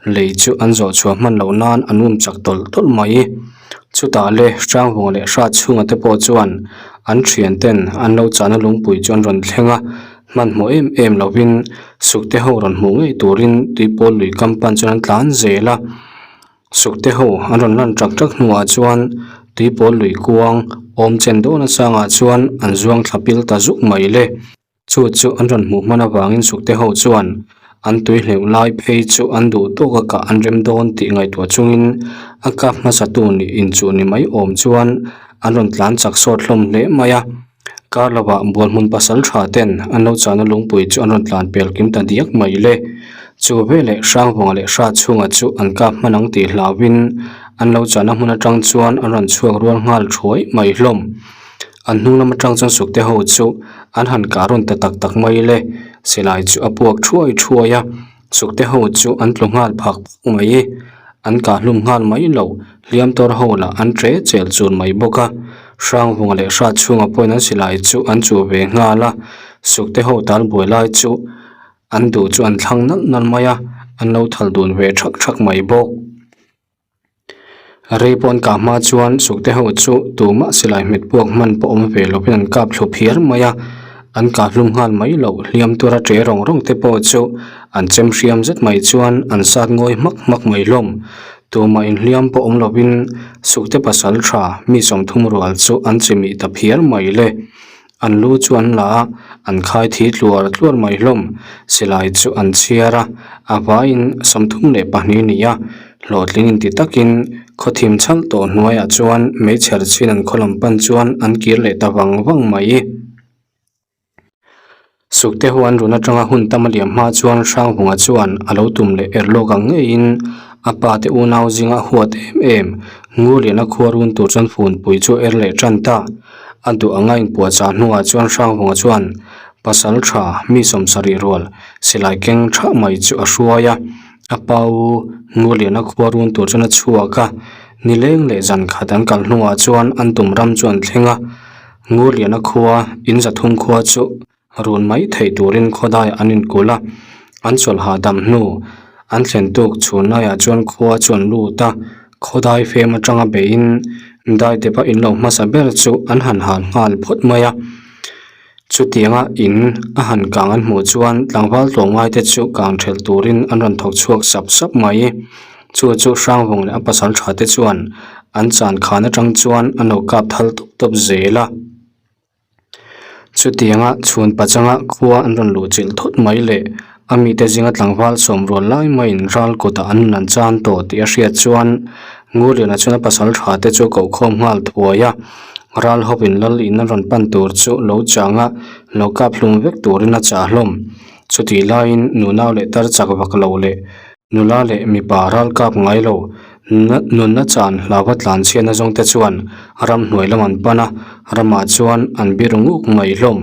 Lei chu an zawh chhuah hman loh nan an um chak tawlh tawlh mai. Chutah le Hrangvunga leh Hratchhunga te pawh chuan an thian ten an lo chahna lungpui chu an rawn thleng a, hmanhmawh em em lovin Sukte ho rawn hmuh ngei turin tuipawl lui kam pan chuan an tlan zel a. Sukte ho an rawn lan tak tak hnuah chuan tuipawl lui kuang awm chen dawn asangah chuan an zuang thla pil ta zuk mai le. Chu chu an rawn hmuh hman avangin sukte ho chuan an tui hleuh lai phei chu an duh tawk a kah an rem dawn tih ngaihtuah chungin a kap hmasa tu nih inchuh ni mai awm chuan an rawn tlan chak sawt hlawm hle mai a. Kar lovah bualhmun pasal tha ten an lo chahna lungpui chu an rawn tlan pel kim ta diak mai le. Chu veleh Hrangvunga leh Hratchhunga chu an kap hman ang tih hlauhin an lo chahna hmun atang chuan an rawn chhuak rual nghal thuai mai hlawm. An hnung lam atang chuan sukte ho chu an han kah rawn ta tak tak mai le. Silai chu a puak thuai thuai a. Sukte ho chu an tlu nghal phak phak mai, an kah hlum nghal mai lo, hliam tawr ho lah an tre chel chur mai bawk a. Hrangvunga leh Hratchhunga pawhin an silai chu an chuh ve nghal a, Sukte ho tal buai lai chu an duh chu an thlang nalh nalh mai a, an lo thal dun ve thak thak mai bawk. Rei pawh an kah hma chuan sukte ho chu tumah silai hmet puak hman pawh awm ve lovin an kap thlu phiar mai a, an kah hlum nghal mai loh hliam tura ṭe rawng rawng te pawh chu an chem hriam zet mai chuan an sat ngawi hmak hmak mai hlawm. Tumah inhliam pawh awm lovin sukte pasal tha mi 30 rual chu an chimih ta phiar mai le. An lu chu an la a, an khai thi tluar tluar mai hlawm. Silai chu an chhiar a, a vaiin 32 ni a, hlawhtling inti takin khawthim chhal tawh hnuaiah chuan meichher chhin an khaw lam pan chuan an kir leh ta vang vang mai. Sukte ho an run atanga hun tam a liam hma chuan Hrangvunga chuan a lo tum leh er lawk ang ngeiin a pa te unau zinga huat em em Ngurliana khua run tur chuan funpui chu er leh tan ta. A duh anga inpuahchah hnuah chuan Hrangvunga chuan pasal tha mi 70 rual silai keng thah mai chu a hruai a, a pa u Ngurliana khua run tur chuan a chhuak a, nileng leh zan khat an kal hnuah chuan an tum ram chu an thleng a, Ngurliana khua in 300 khua chu run mai theih turin khawdai an inkulh a, an chawlh hahdam hnu an thlen tuk chhun laiah chuan khua chu an lut a, khawdai fem atanga beihin daidep a in lo hmasa ber chu an han hal nghal phawt mai a, chutianga in a han kang an hmuh chuan tlangval tlawmngai te chu kang thelh turin an rawn thawk chhuak sap sap mai, chu chu Hrangvawng leh a pasal tha te chuan an chan khan atang chuan an lo kap thal tawp tawp zel a. Chutianga chhun pachanga khua an rawn luh chilh thawt mai leh a mite zinga tlangval sawm rual lai maiin ral kutah an nun an chan tawh tih a hriat chuan Ngurliana chuan a pasal tha te chu koh khawm nghal thuai a, ral hawpin lal in an rawn pan tur chu lo chang a, lo kap hlum vek turin a chah hlawm. Chutih laiin nunau leh tar chak vak lo leh Nula leh mipa ral kap ngai lo, nunna chan hlauva tlan chhiatna zawng te chuan ramhnuai lam an pan a, ramah chuan an biru nguk mai hlawm.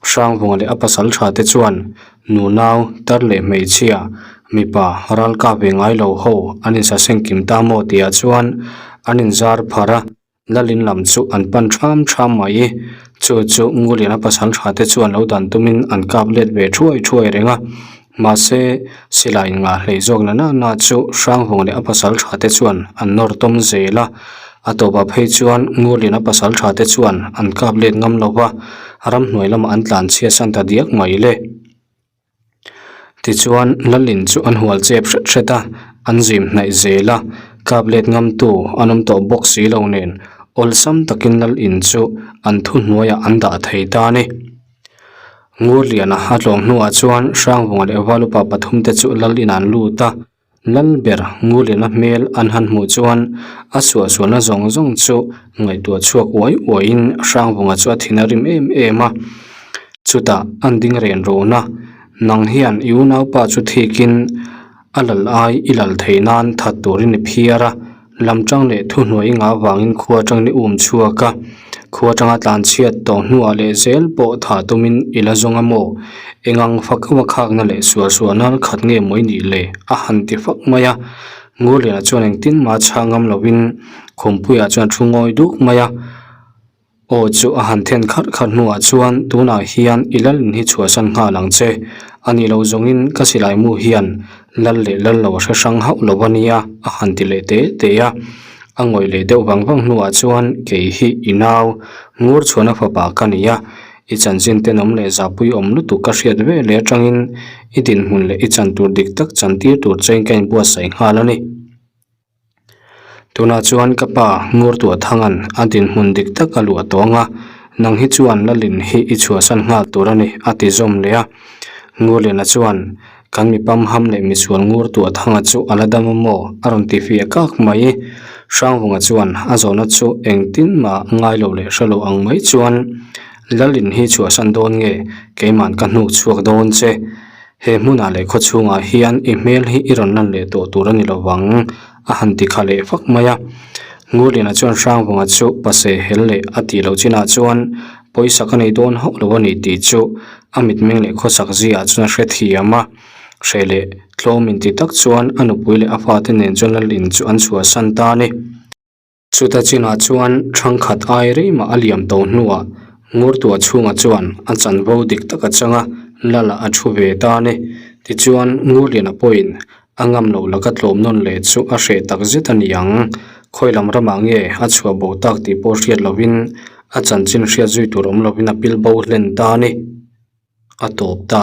Hrangvunga leh a pasal tha te chuan nunau, tar leh hmeichhia, mipa ral kap ve ngai lo ho an insaseng kim ta maw tihah chuan an inzar phar a. Lalin lam chu an pan ṭham ṭham mai. Chu chu Nguliana pasal tha te chuan lo dan tumin an kap let ve thuai thuai reng a. Mahse, silai ngah hlei zawk na na na chu Hrangvawng leh a pasal tha te chuan an nawr tawm zel a. A tawpah phei chuan Nguliana pasal tha te chuan an kap let ngam lo va, ramhnuai lamah an tlan chhiat san ta diak mai le. Tichuan, Lalin chu an hual chep hret hret a, an zim hnaih zel a, kap let ngamtu an awm tawh bawk si lo nen awlsam takin Lalin chu an thuhnuaiah an dah thei ta a ni. Ngurliana a tlawm hnuah chuan Hrangvunga leh Valupa pathumte chu Lalin an lut a, Lal ber Ngurliana hmel an han hmuh chuan a suahsualna zawng zawng chu ngaihtuah chhuak uai uaiin Hrangvunga chu a thin a rim em em a. Chutah an ding ren rawn a, Nang hian i unaupa chu thikin a lal ai i lal thei nan that turin i phiar a, Lam tang leh thuhnuai ngah vangin khua atangin i um chhuak a, khua atanga tlan chhiat tawh hnuah leh zel pawh tha tumin i la zawng a maw? Engang fak va khakna leh sual sual nan khat nge maw i nih le? a han ti fak mai a. Ngurliana chuan engtin mah chhah ngam lovin Khumpuiah chuan thu ngawi duk mai a. Aw chu a han then kharh kharh hnuah chuan tunah hian i lalin hi chhuahsan nghal ang che. A nih loh zawngin ka silai mu hian lal leh lal lo a hre hrang hauh lo a nia a han ti leh te te a. A ngawih leh deuh vang vang hnuah chuan kei hi i nau ngur chhuahna fapa ka ni a, i chanchin tenawm leh zahpui awm lutuk ka hriat ve leh atangin i dinhmun leh i chan tur dik tak chantir tur chein ka inbuatsaih nghal a ni. Tunah chuan ka pa Ngurtuah Thangan a dinhmun dik tak a luah tawh ang a, nang hi chuan Lalin hi i chhuahsan nghal tur a ni a ti zawm leh a. Ngurliana chuan, Kan mi pamham leh misual Ngurtuah Thanga chu a la dam a maw? a rawn ti fiah kak mai. Hrangvunga chuan a zawhna chu engtin mah ngai lo leh hre lo ang mai chuan, Lalin hi chhuahsan dawn nge keiman ka hnuk chhuak dawn che? He hmunah leh khaw chhungah hian i hmel hi i rawn lan leh tawh tur a ni lo vang, a han ti kha leh fak mai a. Ngurliana chuan Hrangvunga chu pase hel leh a tih loh chinah chuan pawisa ka nei dawn hauh lo a ni tih chu a mitmeng leh khawsak ziaah chuan a hrethiam a. Hreh leh tlawm inti tak chuan a nupui leh a fate nen chuan Lalin chu an chhuahsan ta a ni. Chuta chinah chuan thangkhat ai rei mah a liam tawh hnuah Ngurtua chhunga chuan a chanvo dik tak a chang a, Lala a thu ve ta a ni. Tichuan, Ngurliana pawhin a ngam loh laka tlawm nawn leh chu a hreh tak zet a ni ang. Khawi lam ramah nge a chhuah bo tak tih pawh hriat lovin a chanchin hriat zui tur awm lovin a pil bo hlen ta a ni. A tawp ta.